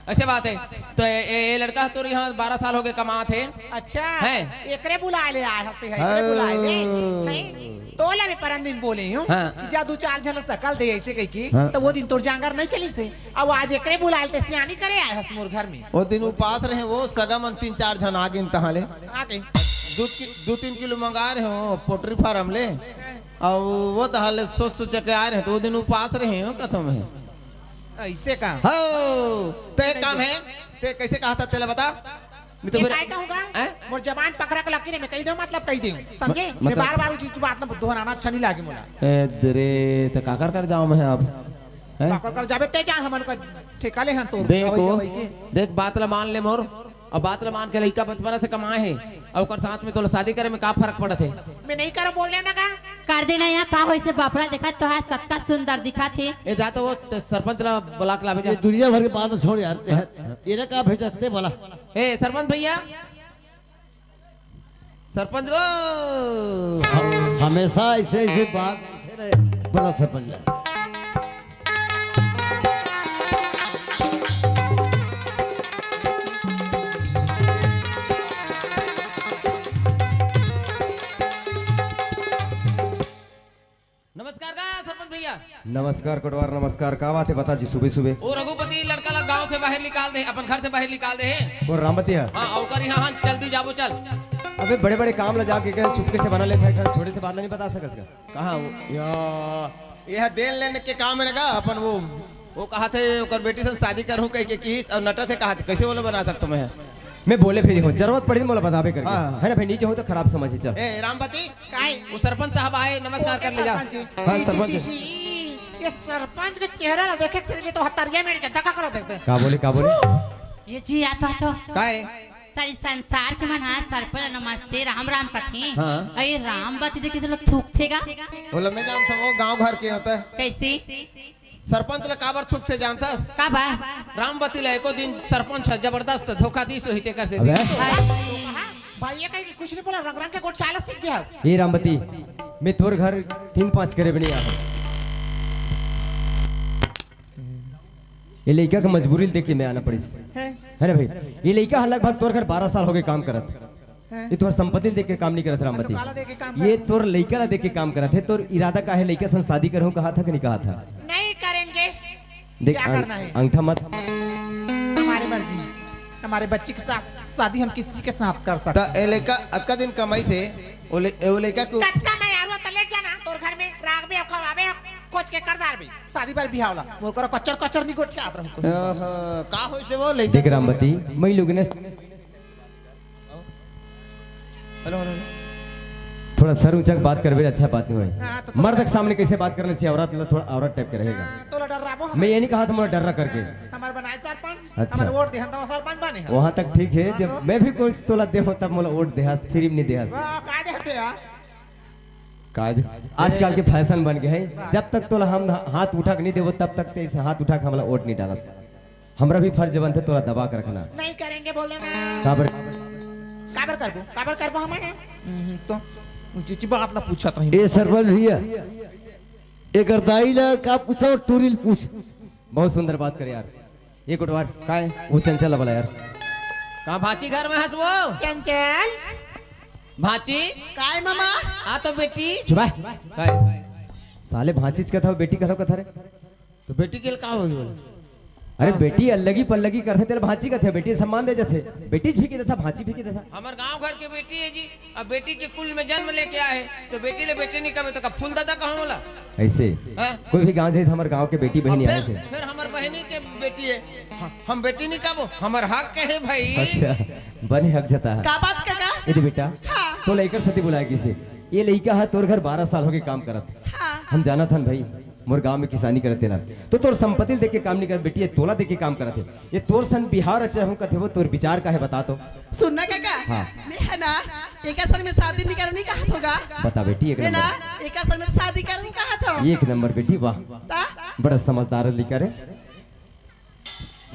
ऐसे बात है। तो ए, ए, ए लड़का तोर यहाँ बारह साल हो गए कमात है। अच्छा, हैं? एकरे बुलाए ले आए हते हैं, एकरे बुलाए ले। हाँ। हैं? तोला मैं परन दिन बोले हूँ हाँ। कि जा दू चार झन सकल दे ऐसे कह के, हाँ। तो वो दिन तोर जांगर नहीं चली से। अब आज एकरे बुलाए ले ते सियानी करे आए हस मोर घर में। वो दिन उपास रहे, वो सगा मन तीन चार झन आ गिन तहाँ ले। आ गए। दू कि-, दू तीन किलो मंगा रहे हो पोल्ट्री फार्म ले। हाँ। अउ वो तहाँ ले सोच सोच के आए रहे, तो वो दिन उपास रहे हो कथम है। ऐसे का? हो, ते एक काम है, ते कैसे कहा था, तेला बता। नहीं तो ये फिर काय कहूँगा? हैं? मोर जबान पकड़ा के लकी ने मैं कही दूँ, मतलब कही दूँ, समझे? म-, मैं मतलब? बार-बार उस चीज की बात ना दोहराना अच्छा नहीं लागे मोला। ए, दरे, तो काकर कर जाऊँ मैं अब? हैं? काकर कर जाबे ते जान, हमन का ठेका ले हन तो। देख अवई वो, जवई के। देख बात ला मान ले मोर, अब बात ला मान के लइका बचपना से कमाए हे, अउ ओकर साथ में तोला शादी करे में का फर्क पड़त हे? मैं नहीं करो बोल देना का? कर देना यहाँ का होइसे बापड़ा, देखा तो हस कतका सुंदर दिखत हे। ए जा तो वो त-, सरपंच ला बुला के लाबे जा। ये दुनिया भर के बात छोड़ यार, ते है। ये ना का भेजत ते बोला। ए सरपंच भैया, सरपंच ओ। हम-, हमेशा ऐसे ऐसे बात बोला सरपंच। नमस्कार का सरपंच भैया। नमस्कार कोटवार, नमस्कार। का बात है बता जी सुबह सुबह? ओ रघुपति लड़का ला गांव से बाहर निकाल दे, अपन घर से बाहर निकाल दे है। वो रामपति है? हाँ, ओकर यहाँ, हाँ, जल्दी जाबो चल। अबे बड़े बड़े काम ला जाके कहे चुपके से बना लेता है, घर छोटे से बात नहीं बता सकस का? कहाँ वो? या, यह देन लेन के काम है ना का? अपन वो, वो कहा थे ओकर बेटी से शादी करूँ कह के किस और नटा से कहा थे, कैसे वो लोग बना सकता मैं? मैं बोले फिरी हूँ, जरूरत पड़ी तो मोला बताबे करके। हाँ, हाँ। है ना भाई, नीचे हो तो खराब समझ ही चल। ए, रामपति, काय? वो सरपंच साहब आए, नमस्कार कर ले जा। सरपंच जी। हाँ, जी, सरपंच। जी, जी, जी। ये सरपंच के चेहरा ला देखे से तो हतरिया मेड़ के धक्का करो देखते। का बोले, का बोले? ये जी, आ तो, आ तो। काय? सारी संसार के मन हा सरपंच नमस्ते, राम राम कथे। हाँ। अरे रामपति देखे तो लोग थूकथे गा। बोला, मैं जानता हूँ, वो गांव घर के होता है। कैसे? सरपंच ला काबर थूक से जानथस? काबर? रामपति ला एको दिन सरपंच ह जबरदस्त धोखा दिस होही तेकर से अबे। दिस। भाई ये कहीं कुछ नहीं बोला, रंग रंग के गोठ चाला सीख गया। ए रामपति, मैं तोर घर तीन पाँच करे भी नहीं आया। ये लइका के मजबूरी देख के मैं आना पड़िस। हैं? है ना भाई? ये लइका ह लगभग तोर घर बारह साल हो गए काम करत। हैं? ये तोर संपत्ति देख के काम नहीं करत रामपति। तो काला देख के काम ये करत? तोर लइका ला देख के काम करत है। तोर इरादा का है, लइका सन शादी करहूं कहा था कि नहीं कहा था? नहीं करेंगे। देख, क्या अंग-, करना है? अंगठा मत। हमारी मर्जी, हमारे बच्ची के साथ शादी हम किसी के साथ कर सकते त हैं। ए लइका अतका दिन कमाई से, ओ ले-, ओ लइका को कतका मैं आरू त ले जाना, तोर घर में राखबे, खवाबे, खोज के कर डारबे। शादी बर बिहाव ला, मोर करा कच्चर कच्चर नहीं गोठियात रहूं। ओहो, का होइसे वो लइका देख को? रामपति, मैं लोग ने हेलो, हेलो, हेलो। थोड़ा सर ऊंचा के बात करबे, अच्छा बात नहीं होए। हाँ, तो मर्द के सामने कैसे बात करना चाहिए, औरत ला थोड़ा औरत टाइप के रहेगा। हाँ, तोला डर्राबो हम। मैं ये नहीं कहा था मोला डर्रा करके। हमार बनाए सरपंच, अच्छा। हमार वोट देहन तो सरपंच बने हैं। वहाँ तक ठीक है, हाँ, जब तो? मैं भी कुछ तोला देहूँ तब मोला वोट देहास, फ्री में नहीं देहास। वाह, का देहते यार? का दे? आजकल के फैशन बन गए है, जब तक तोला हम हाथ उठा के नहीं देबो, तब तक ते इस हाथ उठा के हमला वोट नहीं डालस। हमरा भी फर्ज बनथे तोला दबा के रखना। नहीं करेंगे बोले ना। काबर? काबर करबो? काबर करबो हमन? हम्म, तो उचित बात ना पूछत रही। ए सरपंच भैया, एकर दाई ला का पूछो, टूरी ल पूछ। बहुत सुंदर बात करे यार। ये कोटवार, काय? वो चंचल ला बोला यार। का भांची घर में हस वो? चंचल। भांची। काय मामा? आ तो बेटी। चुप हे। काय? साले भांचीच कथव, बेटी कथव कथा रे। तो बेटी के का होही बोले? अरे बेटी अल्लगी पल्लगी करथे, तेला भांची कथे, बेटी सम्मान दे जथे। बेटी भी के देथा, भांची भी के देथा। हमर गांव घर के बेटी हे जी। अब बेटी के कुल में जन्म लेके आए हे, तो बेटी ले बेटी नहीं कबे, तो का फूल दादा कहां वाला? ऐसे हाँ? कोई भी गांव जाए तो हमर गांव के बेटी बहनी आए फिर, से। फिर हमर बहनी के बेटी हे, ह-, हम बेटी नहीं कबो, हमर हक हे भाई। अच्छा, बने हक जता हे। का बात काका? ये दे बेटा, हाँ। तोला एकर सेती बुलाए गिस हे। ये लइका हे तोर घर बारह साल होगे काम करत। हाँ। हम जानत हन भाई, मोर गांव में किसानी करत तेला। तो तोर संपत्ति ल देख के काम नहीं करत बेटी, ये तोला देख के काम करत हे। ये तोर सन बिहाव रचे हूं कथे वो, तोर विचार का हे बता तो। सुन ना काका, हाँ। मैं हे ना, एकर संग में शादी नहीं करनी कहत हों गा। बता बेटी, एक मैं ना, नंबर। एकर संग में शादी करनी कहत हों। एक नंबर बेटी, वाह। ता? बड़ा समझदार लइका रे।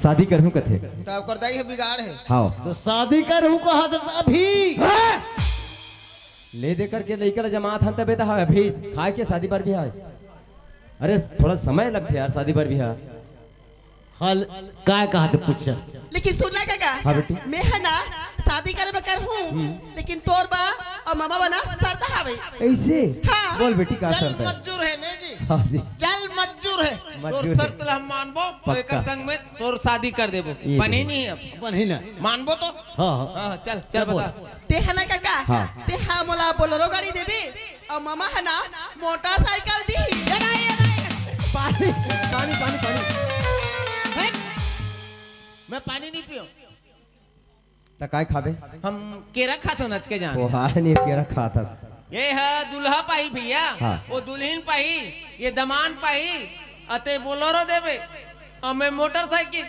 शादी करहूं कथे। त ओकर दाई हे बिगाड़ हे। हाँ। तो शादी करहूं कहत हे तभी। ले दे करके लइका ला जमात हन तबे त हवे अभी। खाए के शादी बर भी हे। अरे थोड़ा समय लगथे यार शादी बर भी हे। हल, काय कहत हे पूछ। लेकिन सुन ना काका, हाँ बेटी। मैं हे ना शादी करे बर करहूं, लेकिन तोर बा अउ मामा बा ना शर्त हवे। ऐसे? हाँ। बोल बेटी, का जल शर्त हे? मजदूर हे ने जी। हाँ जी। जल मजदूर हे। मजदूर तोर हे। शर्त ला हम मानबो, तो पक्का। एकर संग में तोर शादी कर देबो। ये बनही दे। नहीं अब। बनही ना। मानबो तो? हाँ, हाँ। हाँ, चल, चल चल बोल। बता। ते हे ना काका, हाँ। ते हा मोला बोलेरो गाड़ी देबे, अउ मामा हे ना मोटरसाइकिल दिही। ये नहीं, ये नहीं। पानी, पानी, पानी, पानी। हट। मैं पानी नहीं पीऊं। त काय खाबे? हम केरा खात हन अतके जान। ओ हाय, नहीं केरा खात हस। ये हे दूल्हा पाही भैया, हाँ। वो दुल्हिन पाही, ये दमान पाही, अते बोलेरो देबे, अउ मैं मोटरसाइकिल।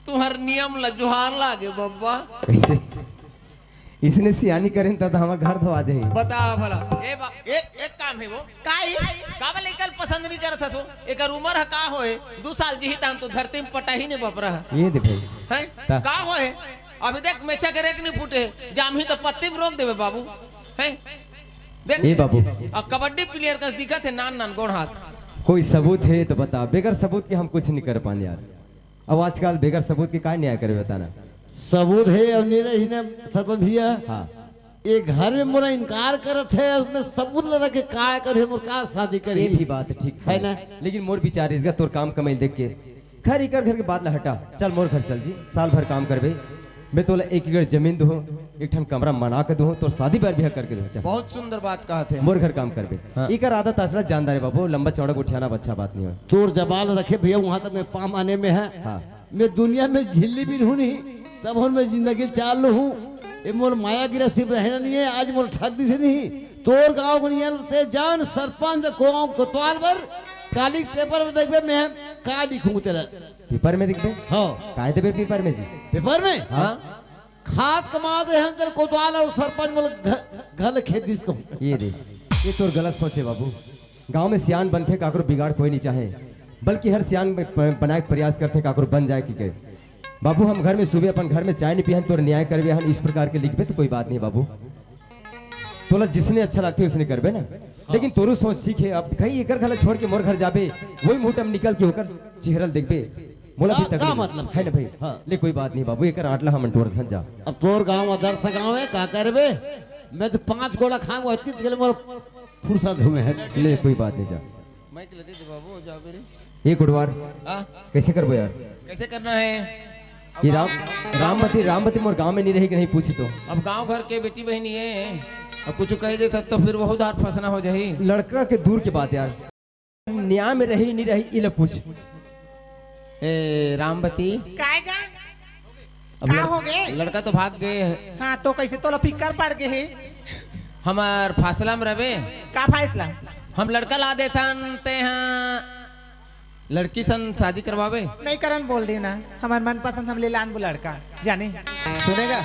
तुंहर नियम ला जोहार लागे बब्बा। कैसे? इसने सियानी करेन त हमर घर धोवा जाही। बता भला। ए बा-, एक, एक काम हे वो। काई? काबर लइका ल पसंद नहीं करत हस वो? एकर उमर ह का होए? दू साल जिही तहान तो धरती में पटाही नहीं बपरा ह। ये दे भाई। हैं? ता। का होए? अभी देख मेछा के रेख नहीं फूटे हे। जामही तो पत्ती में रोक देबे बाबू। हैं? देख। ए बाबू। अब कबड्डी प्लेयर कस दिखत हे नान नान गोड़ हाथ। कोई सबूत हे तो बता, बगैर सबूत के हम कुछ नहीं कर पान यार। अब आजकल बगैर सबूत के काय न्याय करे बताना? सबूत हे अउ नहीं रही ना सरपंच भैया। हाँ। ये घर में मोला इनकार करत हे, उसमें सबूत ला रख के काय करे, मोर का शादी करे? ये भी बात ठीक हे ना? लेकिन मोर विचार इसका तोर काम कमाई देख के, खैर एकर घर के बात ला हटा, चल मोर घर चल जी, साल भर काम करबे, मैं तोला एक एकड़ जमीन दूहूं, एक ठन कमरा बना के दूहूं, तोर शादी बर बिहा करके दूहूं, चल। बहुत सुंदर बात कहत हे। मोर घर काम करबे। हाँ। एकर आदत असला जानदार हे बाबू, लंबा चौड़ा गोठियाना अच्छा बात नहीं होय। तोर जबान रखे भैया, वहां तक मैं पामाने में हे। हाँ। मैं दुनिया में झिल्ली भी रहूं नहीं, तब हम मैं जिंदगी चाल लूं हूं। ये मोर माया गिरा सिर्फ रहना नहीं हे, आज मोर ठग दिस नहीं। तोर गांव को नहीं हे, ते जान सरपंच को गांव कोतवाल बर, काली पेपर में देखबे मैं का लिखूं तेला। पेपर में देखबे? हाँ। काय देबे पेपर में जी? पेपर में? हाँ। खात कमात रहे हम तेल कोतवाल अउ सरपंच मोला घ-, घर ले खेद दिस कहूं। ये दे, ये तोर गलत सोच हे बाबू। गांव में सियान बनथे, काकरो बिगाड़ कोई नहीं चाहे, बल्कि हर सियान में प-, बनाए के प्रयास करथे, काकरो बन जाए कि के। बाबू, हम घर में सुबह अपन घर में चाय नहीं पियन, तोर न्याय करबे हन, इस प्रकार के लिखबे तो कोई बात नहीं बाबू। तोला जिसने अच्छा लगथे उसने करबे ना। लेकिन तोरो सोच ठीक हे, अब कहीं एकर घर छोड़ के मोर घर जाबे, वही मुंह टम निकल के ओकर चेहरा ल देखबे। मोला भी का, का तकलीफ मतलब हे ना भाई? हाँ। ले कोई बात नहीं बाबू, एकर आंट ला हमन टोर धन जा। अब तोर गांव आदर्श गांव हे, का करबे? मैं तो पांच गोला खाऊंगा, इतनी देर मोर फुर्सत हुए है। ले कोई बात नहीं जा। माइक ला दे दे बाबू, जाबे रे। ए कोटवार, हाँ? कैसे करबो यार? कैसे करना हे? ये राम, रामवती, रामवती मोर गांव में नहीं रही कि नहीं पूछी तो। अब गांव घर के बेटी बहनी हे, अब कुछ कह देता तो फिर बहुत हाथ फंसना हो जाही। लड़का के दूर के बात यार, न्याय में रही नहीं रही, इला पूछ। ए रामवती, काय गा? अब का लड़-, हो गे? लड़का तो भाग गे। हाँ, तो कैसे तोला फिकर पड़ गे हे? हमर फासला में रबे। का फासला? हम लड़का ला देथन, तेहा लड़की सन शादी करवाबे। नहीं करन बोल देना, हमर मनपसंद हम ले लानबो लड़का, जाने। सुनेगा?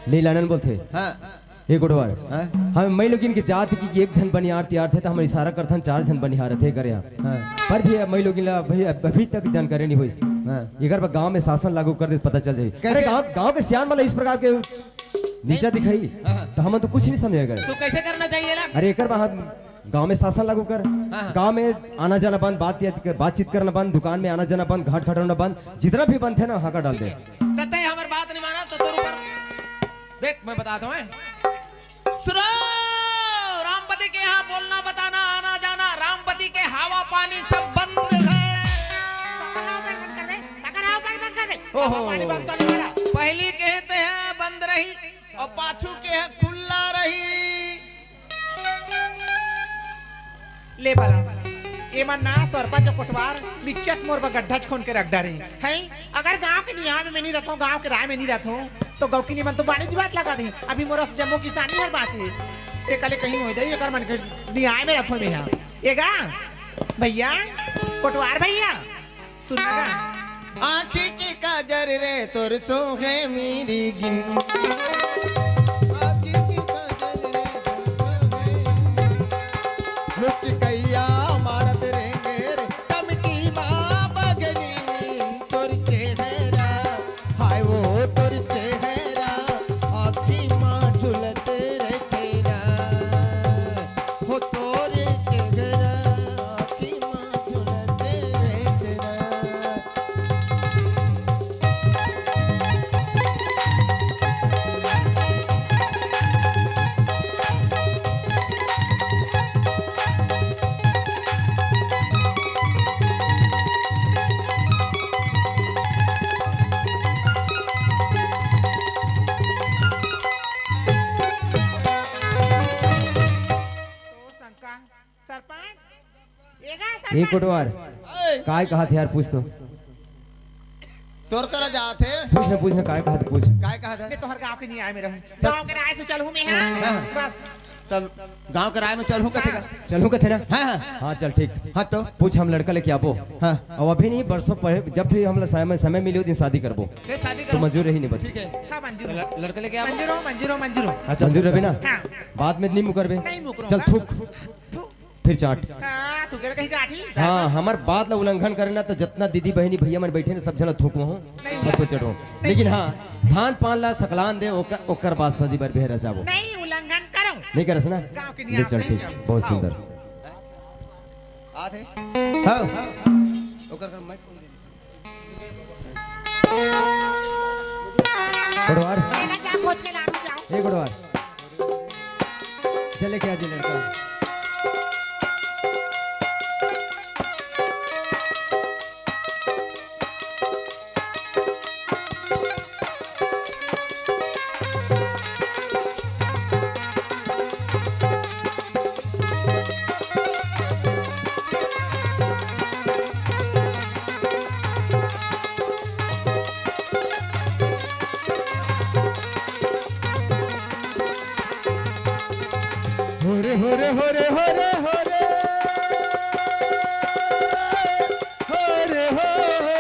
नहीं लानन बोलथे। हाँ। ए कोटवार, हाँ? हम मई लोगिन के जात की एक झन बनिहार तियार थे, त हमन इशारा करथन चार झन बनिहार थे करे। हाँ। पर भी मई लोगिन ला अभी, अभी तक जानकारी नहीं होइस। हाँ। एकर बर गांव में शासन लागू कर दे, पता चल जाही। कैसे? अरे गांव, गांव के सियान वाला इस प्रकार के नीचा दिखाही, हाँ। तो हमन तो कुछ नहीं समझे करे। तो कैसे करना चाहिए ला? अरे एकर बर हम गांव में शासन लागू कर, हाँ, हाँ। गांव में आना जाना बंद, बात, बातचीत करना बंद, दुकान में आना जाना बंद, घाट खटौना बंद, जितना भी बंद थे ना, हाका डाल दे। तते हमर बात नहीं माना, तो देख, मैं बताता हूँ, हैं? सुनो, रामपति के यहाँ बोलना, बताना, आना, जाना, रामपति के हवा पानी सब बंद है। ओहो। पहली कहते हैं बंद रही और पाछू के है खुला रही। ले भला, एमन ना सरपंच कोटवार निच्चट मोर बर गड्ढा खोन के रख डारे हैं। अगर गांव के नियम में नहीं रहत हों, गांव के राय में नहीं रहत हों, तो गौकिनी मन तो बानी जी बात लगा दे। अभी मोर अस जम्मो किसानी हर बात है। ते कले कहीं होई दई, अगर मन के नियम में रहत हों मैं हा। ए गा, भैया, कोटवार भैया, सुन ना गा। आँखी के काजर रे तोर सोहे मेरी गिन। आँखी के काजर रे तोर सोहे मेरी गिन। मुस्कैया मारत रेंगे रे, कमकी माँ बगनी। तोर चेहरा, हाय वो तोर चेहरा, आँखी माँ झुलत रे तेरा। हो तोर चेहरा, आँखी माँ झुलत रे तेरा। सरपंच, ए गा ए सरपंच। कोटवार, ओए। काय कहत हे यार, पूछ तो। तोर करा जात हे। पूछ ना, पूछ ना, काय कहत, पूछ। काय कहत हे? मैं तोहर गांव के नियम में रहूं। गांव के राय से चलहूं मैं, हां? हां। बस। तब गांव के राय में चलहूं कथे का? चलहूं कथे ना? हां, हां। हां, चल ठीक। हां तो? पूछ, हम लड़का लेके आबो। हां। अब अभी नहीं, बरसों पहले जब भी हमला समय, समय मिले, ओ दिन शादी करबो। फिर शादी तो करबो। मंजूर रही नहीं बस। ठीक है। हां, मंजूर। तो ल-, लड़का लेके आबो। मंजूर हो, मंजूर हो, मंजूर हो। अच्छा, मंजूर रही ना? हां। बाद में नहीं मुकरबे। नहीं मुकरो, चल हां? थूक। थूक। फिर चाट। हां, तू कह कहीं चाट ही। हां, हमर बात ला उल्लंघन करे ना, तो जितना दीदी, बहिनी, भैया मन बैठे ना, सब झन ला थूकहूं, नहीं। मत तो चढ़ो। नहीं। लेकिन हां, धान पान ला सकलान दे, ओकर, ओकर बाद शादी बर बिहाव रचाबो। नहीं, उल्लंघन करो। नहीं करस ना? गांव के ले नियम चल, से ठीक, चल। बहुत आओ। सुंदर। आथे? हां। ओकर कर माइक कौन दे? कोटवार। ए कोटवार। चले क्या जी लड़का? होरे, होरे, होरे, होरे, होरे। होरे, हो, हो।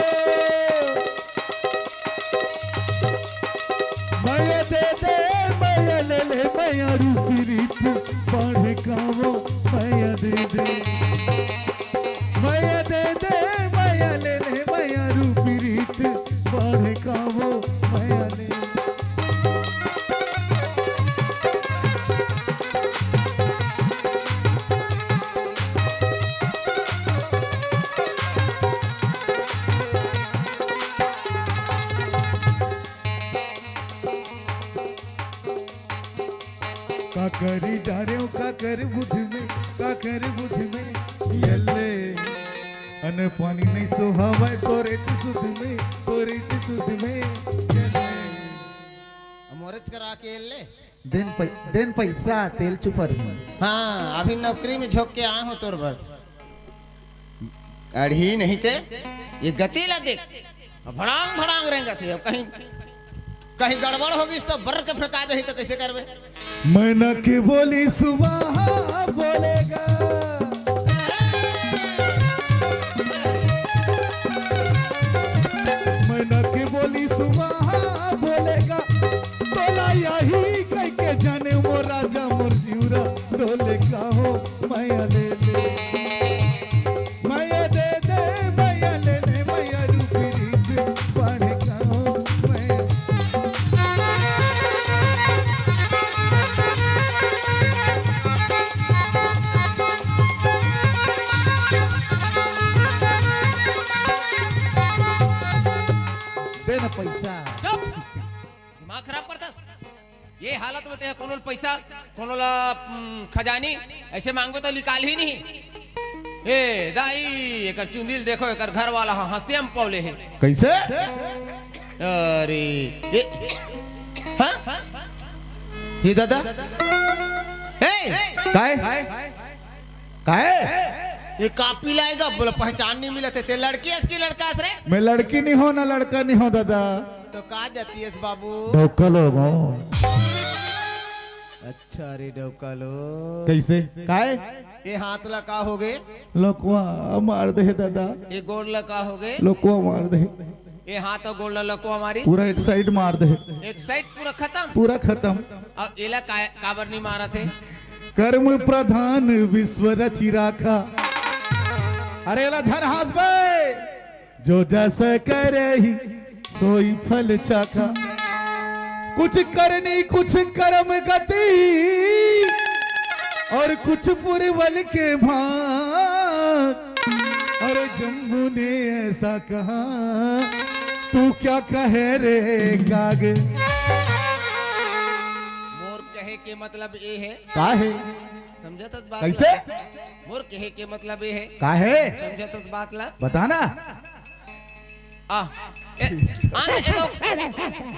मया दे दे, मया ले ले, मया रूप रीत बाढ़े कावो, मया दे दे। मया दे दे, मया ले ले, मया रूप रीत बाढ़े कावो, मया ले। का करी डारेव, का कर बुध में, का कर बुध में, यल्ले। अन पानी नहीं सोहावय तोरे सुध में, तोरे सुध में, यल्ले। मोरेच करा के ले। देन पै-, देन पैसा, तेल चुपर में। हां, अभी नौकरी में झोंक के आए हों तोर बर। अड़ही नहीं ते, ये गति ला देख। भड़ांग, भड़ांग रेंगत हे। अब कहीं, कहीं गड़बड़ हो गई तो बर के फेंका जाही तो कैसे करबे? मैना के बोली सुवाहा बोलेगा। मैना के बोली सुवाहा बोलेगा। तोला यही कह के जाने मोर राजा मोर जिउरा डोलेगा हो। मया दे दे, मया दे दे, मया ले ले, मया रूप रीत बाढ़े का हो, मया। दे ना पैसा। चुप। खराब करथस। ये हालत में ते ह कोनो ल पैसा, कोनो ला, उम, खजानी ऐसे मांगबे त निकालही नहीं। ए दाई, एकर चुंदी ल देखो, एकर घर वाला ह हंसिया म पौले हे। कैसे? अरे, ये, हाँ? ये दादा? ए! काय? काय? ये कापी लाएगा, बोला पहचान नहीं मिला थे, ते लड़की अस कि लड़का अस रे? मैं लड़की नहीं हो ना लड़का नहीं हो दादा। तो का जाति अस बाबू? डौका लोग हो। अच्छा रे डौका लोग। कैसे? काय? ये हाथ ला का हो गए? लकुआ मार दे दादा। ये गोड़ ला का हो गए? लकुआ मार दे। ये हाथ अउ गोड़ ला लकुआ मारिस? पूरा एक साइड मार दे। एक साइड पूरा खत्म? पूरा खत्म। अब एला का, काबर नहीं मारा थे? कर्म प्रधान विश्व रचि राखा। अरे एला झन हांसबे। जो जस करही सोई फल चाखा। कुछ करनी कुछ कर्म गति और कुछ पुरवल के भाग। अरे जम्बू ने ऐसा कहा, तू क्या कहे रे काग। मोर कहे के मतलब ये है। का है? समझत हस बात कैसे? ला? मोर कहे के मतलब ये है। का है? समझत हस बात ला? बताना। आ, ए, आन दे, ए, तो,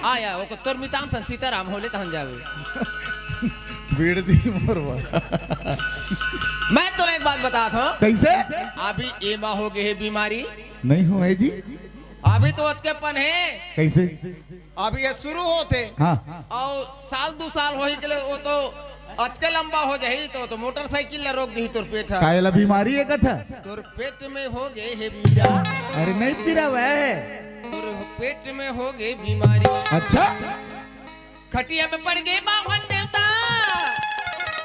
आ या, ओको तोर मितान सन सीताराम होले तहन जावे। बीड़ दी मोर बा। मैं तोला एक बात बतात हूँ। कैसे? अभी एमा हो गए है बीमारी। नहीं हो है जी। अभी तो अतके पन है। कैसे? अभी ये शुरू होते। हाँ। अउ साल दू साल होही के ले वो तो अतके लंबा हो जाही तो, तो मोटरसाइकिल ला रोक दीही तोर पेट ह। काहे ला बीमारी है कथा? तोर पेट में हो गए हे पीड़ा। अरे नहीं पीड़ा वह है। तोर पेट में हो गए बीमारी। अच्छा। खटिया में पड़ गए बाभन देवता।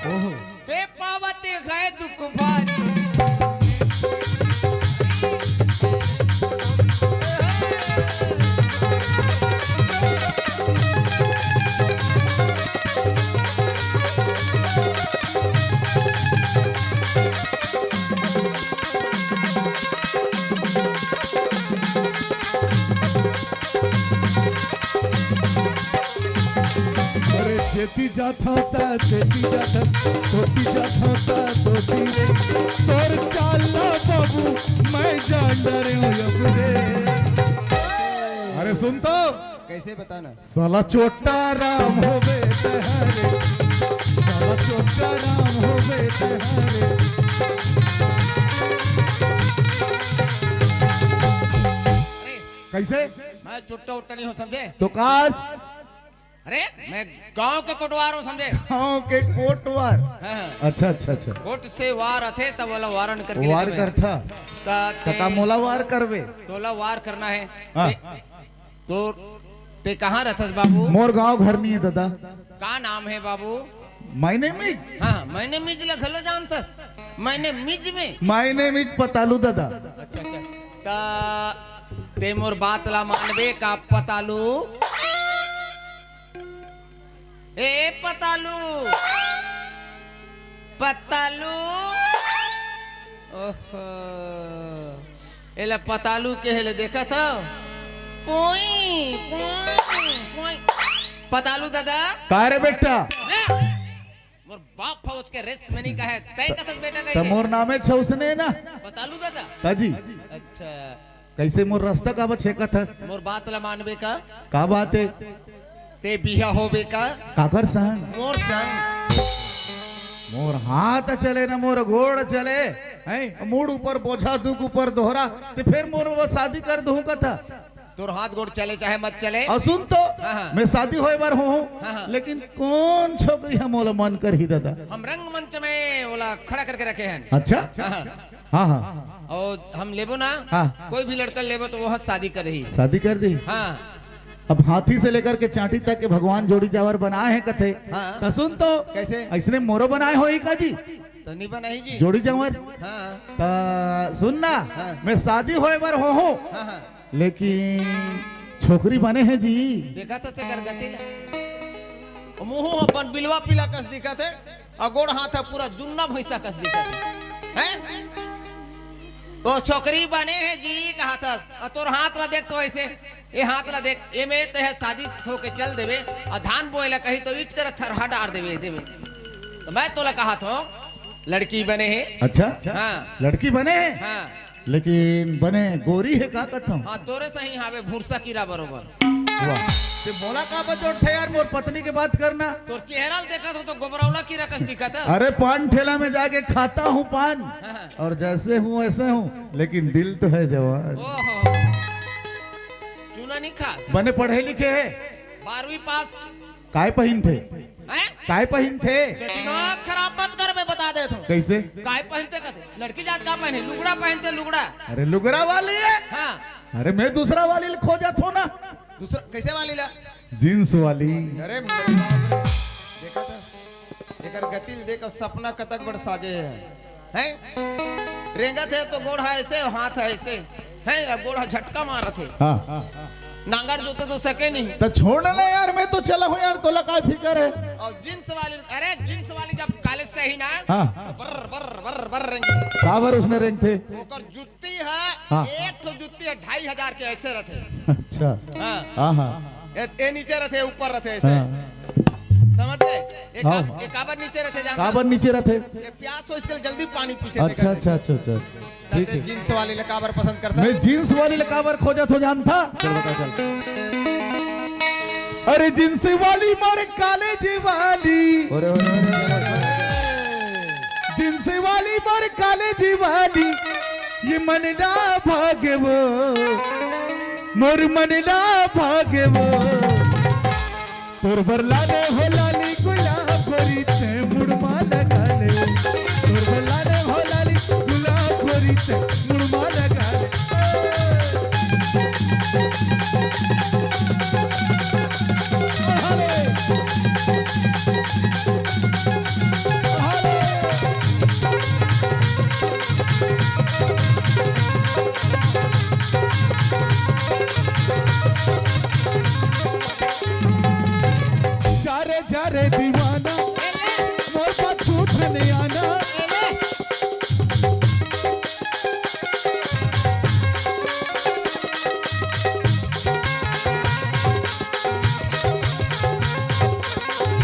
ओहो। हे पावत है दुख भारी। अरे खेती जात होता, खेती जात, खेती जात होता, खेती रे। तोर चाला बाबू, मैं जान डरे हूँ अब रे। अरे सुन तो। कैसे बताना? साला चोट्टा राम होवे तहरे, साला चोट्टा राम होवे तहरे। कैसे? मैं चोट्टा उट्टा नहीं हो समझे। तो कास? अरे मैं गांव के कोटवार हूँ समझे। गांव के कोटवार। हाँ, हाँ। अच्छा अच्छा अच्छा। कोट से वार अथे तब वाला वारन करके वार करथा। ता ते मोला वार करबे। तोला वार करना है। हाँ। ते, तो ते कहाँ रहथस बाबू? मोर गांव घर नहीं है दादा। का नाम है बाबू? My name is। हाँ, my name is ला घलो जानथस। My name is में। My name is पतालू दादा। अच्छा अच्छा। ता ते मोर बात ला मानबे का पतालू? ए पतालू, पतालू। ओहो, एला पतालू के हेले देखत हव? पोई, पोई, पोई। पतालू दादा। का रे बेटा? ए, मोर बाप फौज के रेस में नहीं कहे, तय कथस बेटा कहे। मोर नामे छौसने ना। पतालू दादा। ताजी। अच्छा। कैसे मोर रास्ता काबर छेकत हस? मोर बात ला मानबे का? का बात है? ते बिहा होबे का? काकर संग? मोर संग। मोर हाथ चले ना मोर गोड़ चले, हैं? मूड़ ऊपर बोझा दुख ऊपर दोहरा, ते फिर मोर वो शादी कर दूं कथा? तोर हाथ गोड़ चले चाहे मत चले। और सुन तो, हाँ, हाँ। मैं शादी होए बर हूँ, हाँ, हाँ। लेकिन कौन छोकरी हम ओला मन करही दादा? हम रंगमंच में ओला खड़ा करके रखे हैं। अच्छा? हाँ, हाँ। हाँ, हाँ। और हम लेबो ना, हाँ। कोई भी लड़का लेबो तो वो ह शादी करही। शादी कर दी। हाँ। अब हाथी से लेकर के चांटी तक के भगवान जोड़ी जावर बनाए हैं कथे। हाँ। तो सुन तो, कैसे? ऐसने मोरो बनाए होही का जी? तो नहीं बनाही जी। जोड़ी जावर। हाँ। तो सुन ना, हाँ। मैं शादी होए बर हो हो, हाँ, हाँ। लेकिन छोकरी बने है जी। देखा तो तेकर गति ला। मुंह अपन बिलवा पीला कस दिखत है। अउ गोड़ हाथ ह पूरा जुन्ना भैंसा कस दिखत हे। हैं? तो छोकरी बने हे जी, कहा था। अउ तोर हाथ ला देख तो ऐसे, ये हाथ ला देख, ये में ते हे शादी होके चल देवे, अउ धान बोए ला कही तो इच कर थरहा डार देवे, देवे। तो मैं तोला कहा था, लड़की बने हे। अच्छा? हाँ। लड़की बने हे? हाँ। लेकिन बने गोरी हे का कथम? हाँ, तोरे सही हावे, भूरसा कीरा बरोबर। वाह। ते मोला का बजोर थे यार, मोर पत्नी के बात करना। तोर चेहरा ल देखत हो तो गोबरौला कीरा कस दिखत हे। अरे, पान ठेला में जाके खाता हूँ पान, हाँ, हाँ। और जैसे हूँ वैसे हूँ, लेकिन दिल तो है जवान। ओहो। चूना नहीं खा। बने पढ़े लिखे हे? बारहवीं पास। काय पहिनथे? हैं? काय पहिनथे? ते दिमाग खराब मत कर, मैं बता देत हूँ। कैसे? काय पहिनथे कहते? लड़की जात का पहिने? लुगड़ा पहिनथे, लुगड़ा। अरे लुगड़ा वाली हे? हाँ। अरे मैं दूसरा वाली ल खोजत हूँ ना। दूसरा कैसे वाली ला? जींस वाली। अरे मेरे बाप रे। देखा था? एकर गति ल देख, अब सपना कतक बड़ साजे हे। हैं? रेंगत हे तो गोड़ हा ऐसे, हाथ हा ऐसे, हैं? अब गोड़ हा झटका मारत हे। हाँ। नांगर जोते तो सके नहीं। तो छोड़ ना यार, मैं तो चला हूँ यार, तोला का फिकर हे? और जींस वाली, अरे जींस वाली जब कॉलेज से ही ना, हाँ। तो बर्र, बर्र, बर्र, बर्र रेंगी। काबर उसने रेंगथे? ओकर जुत्ती है, हाँ। एक ठो जुत्ती है, ढाई हजार के ऐसे रहते। अच्छा। हाँ। हाँ, हाँ। ए, ए नीचे रहते, ऊपर रहते ऐसे। हाँ। समझ गए? ए हाँ, का-, हाँ। ए काबर नीचे रहते, जानता? काबर नीचे रहते? ए प्यास हो, इसके लिए जल्दी पानी पीते थे अच्छा, करते। अच्छा, अच्छा, अच्छा। ठीक तब है। जींस वाली ले काबर पसंद करता? मैं जींस वाली ले काबर खोजत हो, जानता? चल बता, चल। अरे जींस वाली मोर कॉलेज वाली। अरे, अरे, अरे, अरे, अरे। जींस वाली मोर कॉलेज वाली, ये मन ला भागवो, मोर मन ला भागवो। तोर बर लाने हो लाली गुलाब गोरी ते मुड़मा लगा ले। तोर बर लाने हो लाली गुलाब गोरी ते मुड़मा लगा ले। जा रे जा रे दीवाना, मोर पाछू धन आना।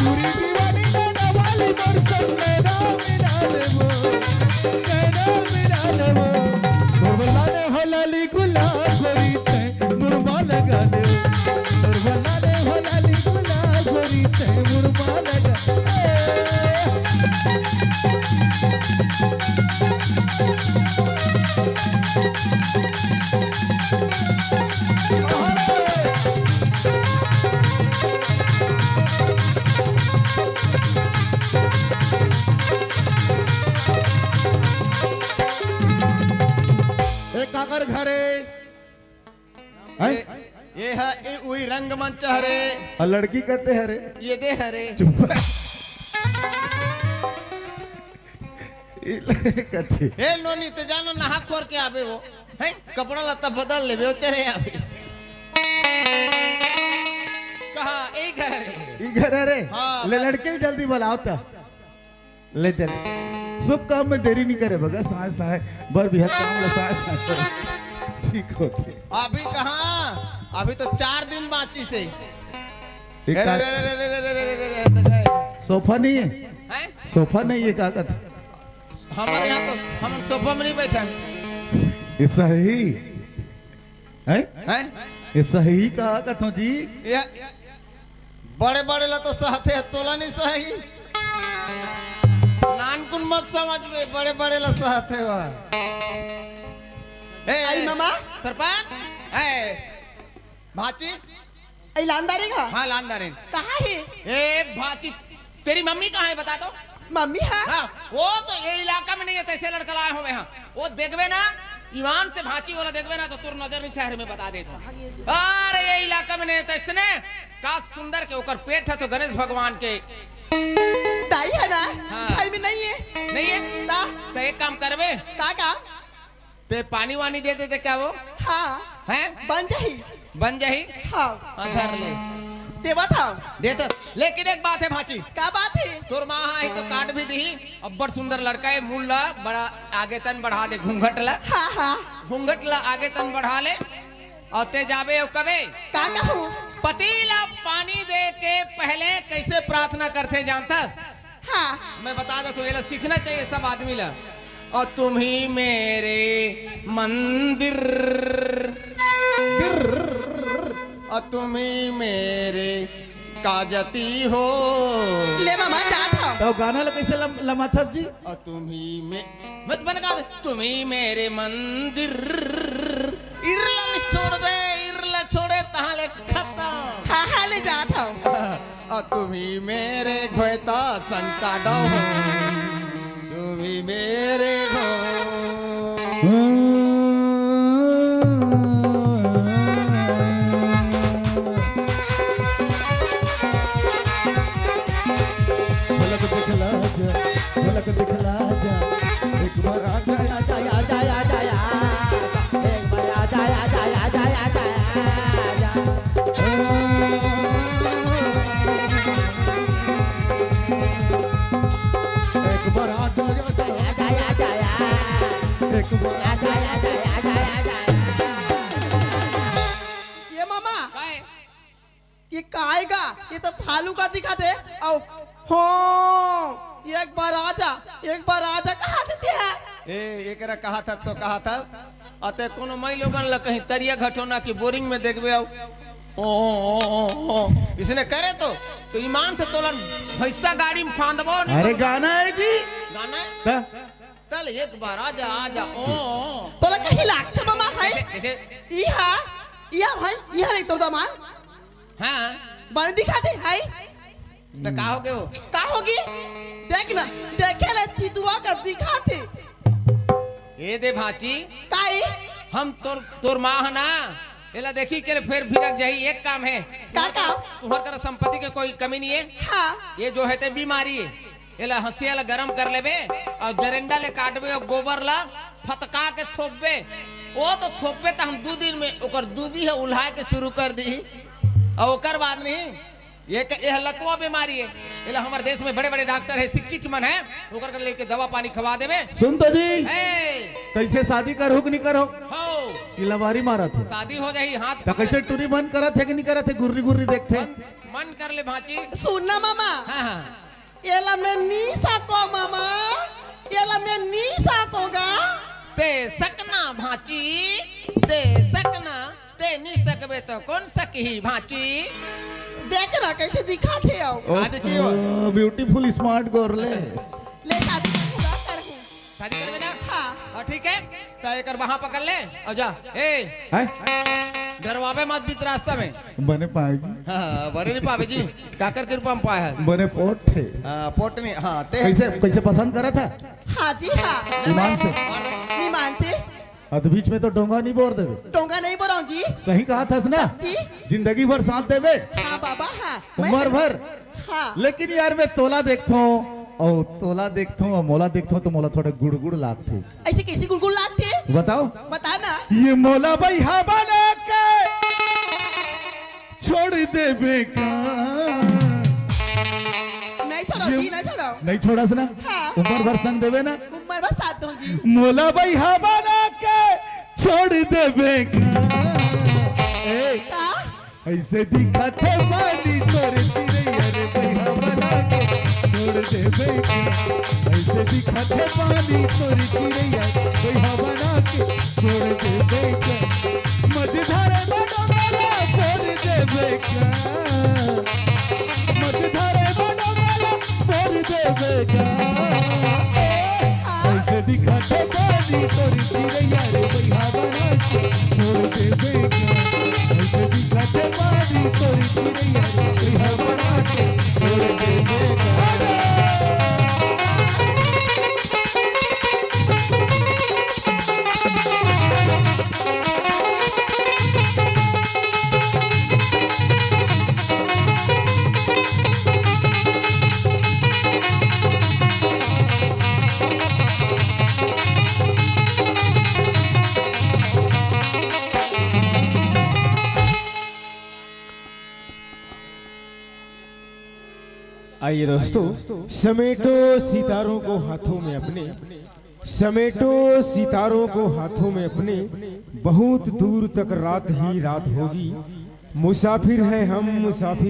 पूरी दीवानी नैना वाली मोर संग नैना मिला लेबो, नैना मिला लेबो। मोर बल्ला ने हो लाली गुलाब गोरी ते मुड़मा लगा ले। मोर बल्ला ने हो लाली गुलाब गोरी ते मुड़मा लगा। ए। ए काकर घर हे? हैं? ए, ए हा, ए उही रंगमंच हरे। अउ लड़की कते हरे? ये दे हरे। चुप। ए लड़की कते। ए नोनी, ते जाना नहा खोर के आबे वो। हैं? कपड़ा लत्ता बदल लेबे, वो चले आबे। कहाँ? ए घर हरे। ई घर हरे? हाँ, ले बस। लड़की ल जल्दी बुलाओ त। ले चल। शुभ काम में देरी नहीं करे बगा, साय साय, बर बिहार काम ला साय साय करे। ठीक होथे। अभी कहाँ? अभी तो चार दिन बाँचिस हे। एक अरे, का- अरे, अरे, अरे, अरे, अरे, अरे, अरे, अरे, अरे। सोफा नहीं है? हैं? सोफा नहीं है, का कहत? हमारे यहाँ तो हम सोफा में नहीं बैठन। ऐसा ही। हैं? हैं? ये सही का कथो जी? ये बड़े बड़े ला तो सहथे, तोला नहीं सही। नानकुन मत समझ में, बड़े बड़े ला सहथे वा। ए, आई मामा। सरपंच, ए, भाची। आई लांदारी का? हाँ, लांदारी। कहाँ है? ए, भाची, तेरी मम्मी कहाँ है, बता तो। मम्मी हा? हाँ, वो तो ये इलाका में नहीं है, तैसे लड़का लाए हो मैं, हाँ। वो देखबे ना, ईमान से भांची वाला देखबे ना, तो तोर नजर नहीं ठहरे, मैं बता देत हूँ। अरे, ये इलाका में नहीं है, तैसने का सुंदर के ओकर पेट है तो गणेश भगवान के। दाई है ना? हाँ। घर में नहीं है। नहीं है? ता? तो एक काम करबे। का काम? ते पानी वानी दे देते क्या वो? हाँ। हैं? बन जाही। बन जाही? हाँ। हाँ, धर ले। देवत हव। देत। लेकिन एक बात हे भांची। का बात हे? तोर माँ हा ही तो काट भी दिही। अब्बड़ सुंदर लड़का हे, मुड़ ला बड़ा आगे तन बढ़ा दे, घूंघट ला। हाँ, हाँ। घूंघट ला आगे तन बढ़ा ले। अउ ते जाबे अउ कबे? का कहूँ? पति ला पानी दे के पहले कैसे प्रार्थना करथे जानथस? हाँ। मैं बता देथों, एला सीखना चाहिए सब आदमी ला। और तुम ही मेरे मंदिर, और तुम ही मेरे काजती हो। ले मामा, जात हव। तो गाना ला कैसे लम-, लमाथस जी? और तुम ही में, मत बन गा दे। तुम ही मेरे मंदिर। इरला छोड़बे, इरला छोड़े, तहाँ ले खतम। हाँ, हाँ, ले जात हव। और तुम ही मेरे घोयता संकाडो हो। तुम ही मेरे घो। झलक दिखला जा, झलक दिखला जा, एक बार आ जा, आ जा, आ जा, आ जा, आ जा, एक बार आ जा, आ जा, आ जा, आ जा, आ जा, आ जा। एक बार आ जा, आ जा, आ जा, आ जा, एक बार आ जा, आ जा, आ जा, आ जा, आ जा। ये मामा, काय? ये काय गा? ये तो फालूका दिखत हे। अउ हो, एक बार आ जा, एक बार आ जा, कहा थे ते? ए, एकरा कहा था तो कहा था। अते कोनो मई लोगन ला कहीं तरिया घटोना की बोरिंग में देखबे अउ ओ, ओ, ओ, ओ, ओ। इसने करे तो, तो ईमान से तोला भैंसा गाड़ी में फांदबो नहीं अरे तो। गाना है जी। गाना है? हाँ। तल एक बार आ जा, आ जा, ओ, ओ। तोला कहीं लागथे मामा है? कैसे, कैसे? इहा, इहा भाई, इहा नहीं तोर दामाद। हाँ। बने दिखाथे, है? तो का हो गए हो? का होगी? देख ना, देखे ले चितुआ का दिखाथे। ए दे भांची। काई? हम तोर, तोर माँ है ना, एला देखी के ले फेर भिरक जाही, एक काम है। का काम? तुम्हर करा संपत्ति के कोई कमी नहीं है। हाँ। ये जो है ते बीमारी है, एला हंसिया ला गरम कर लेबे और जरेंडा ले काटबे और गोबर ला फतका के थोपबे। वो तो थोपबे तो हम दू दिन में ओकर दूबी है उल्हाए के शुरू कर दी। और ओकर बाद नहीं, ये क-, ये लकवा बीमारी है। एला हमर देश में बड़े-बड़े डॉक्टर है, शिक्षित मन है, ओकर कर लेके दवा पानी खवा देबे। सुन तो जी, ए! कैसे शादी करहू कि नहीं करहू? हो। कि लबारी मारत हो? शादी हो जाही, हाथ तो पकड़। कैसे टूरी मन करत है कि नहीं करत है, गुर्री गुर्री देखथे? मन, मन कर ले भांची। सुन ना मामा। हाँ, हाँ। एला मैं नी सको मामा, एला मैं नी सकोगा। ते सकना भांची, ते सकना। ते नी सकबे तो कौन सकही भांची? देख ना कैसे दिखाथे अउ। ओ, आज की हो? ओ, beautiful smart girl है। ले शादी करूंगा, करहूं। शादी करबे ना? हाँ। हाँ, ठीक है। तो एकर बाहाँ पकड़ ले और जा। ए, हैं? डरवाबे मत बीच रास्ता में। बने पाए जी। हाँ, बने नहीं पावे जी। काकर कृपा में पाए है। बने पोट है। हाँ, पोट नहीं, हाँ, ते कैसे, कैसे पसंद करा था? हाँ जी, हाँ। ईमान से। ईमान से। अध बीच में तो डोंगा नहीं बोर देबे। डोंगा नहीं बोराऊं जी। सही कहा थस ना? जी। जिंदगी भर साथ देबे। हाँ बाबा, हाँ। उम्र भर। हाँ। लेकिन यार, मैं तोला देखथों, और तोला देखथों, और मोला देखथों, तो मोला थोड़ा गुड़गुड़ लागथे। ऐसे कैसे गुड़गुड़ लागथे? बताओ। बता ना। ये मोला बइहा बना के छोड़ देबे का? नहीं छोड़ो ये जी, नहीं छोड़ो। नहीं छोड़स ना? हाँ। उम्र भर संग देबे ना? उम्र भर साथ दूं जी। मोला बइहा बना के छोड़ देबे का? ए, का? ऐसे दिखत है पानी तोर चिरैया रे, बइहा बना के छोड़ देबे का? ऐसे दिखत है पानी तोर चिरैया, बइहा बना के छोड़ देबे का? मझधारे बडोला फोड़ देबे का? मझधारे बडोला फोड़ देबे का? ऐसे दिखत है पानी तोर चिरैया रे, बइहा बना के छोड़ देबे का? ऐसे दिखत है पानी तोर चिरैया रे, बइहा बना के छोड़ देबे का? आइए दोस्तों, समेटो सितारों को हाथों में अपने, समेटो सितारों को हाथों में अपने, बहुत दूर तक रात ही रात होगी। मुसाफिर हैं हम, मुसाफिर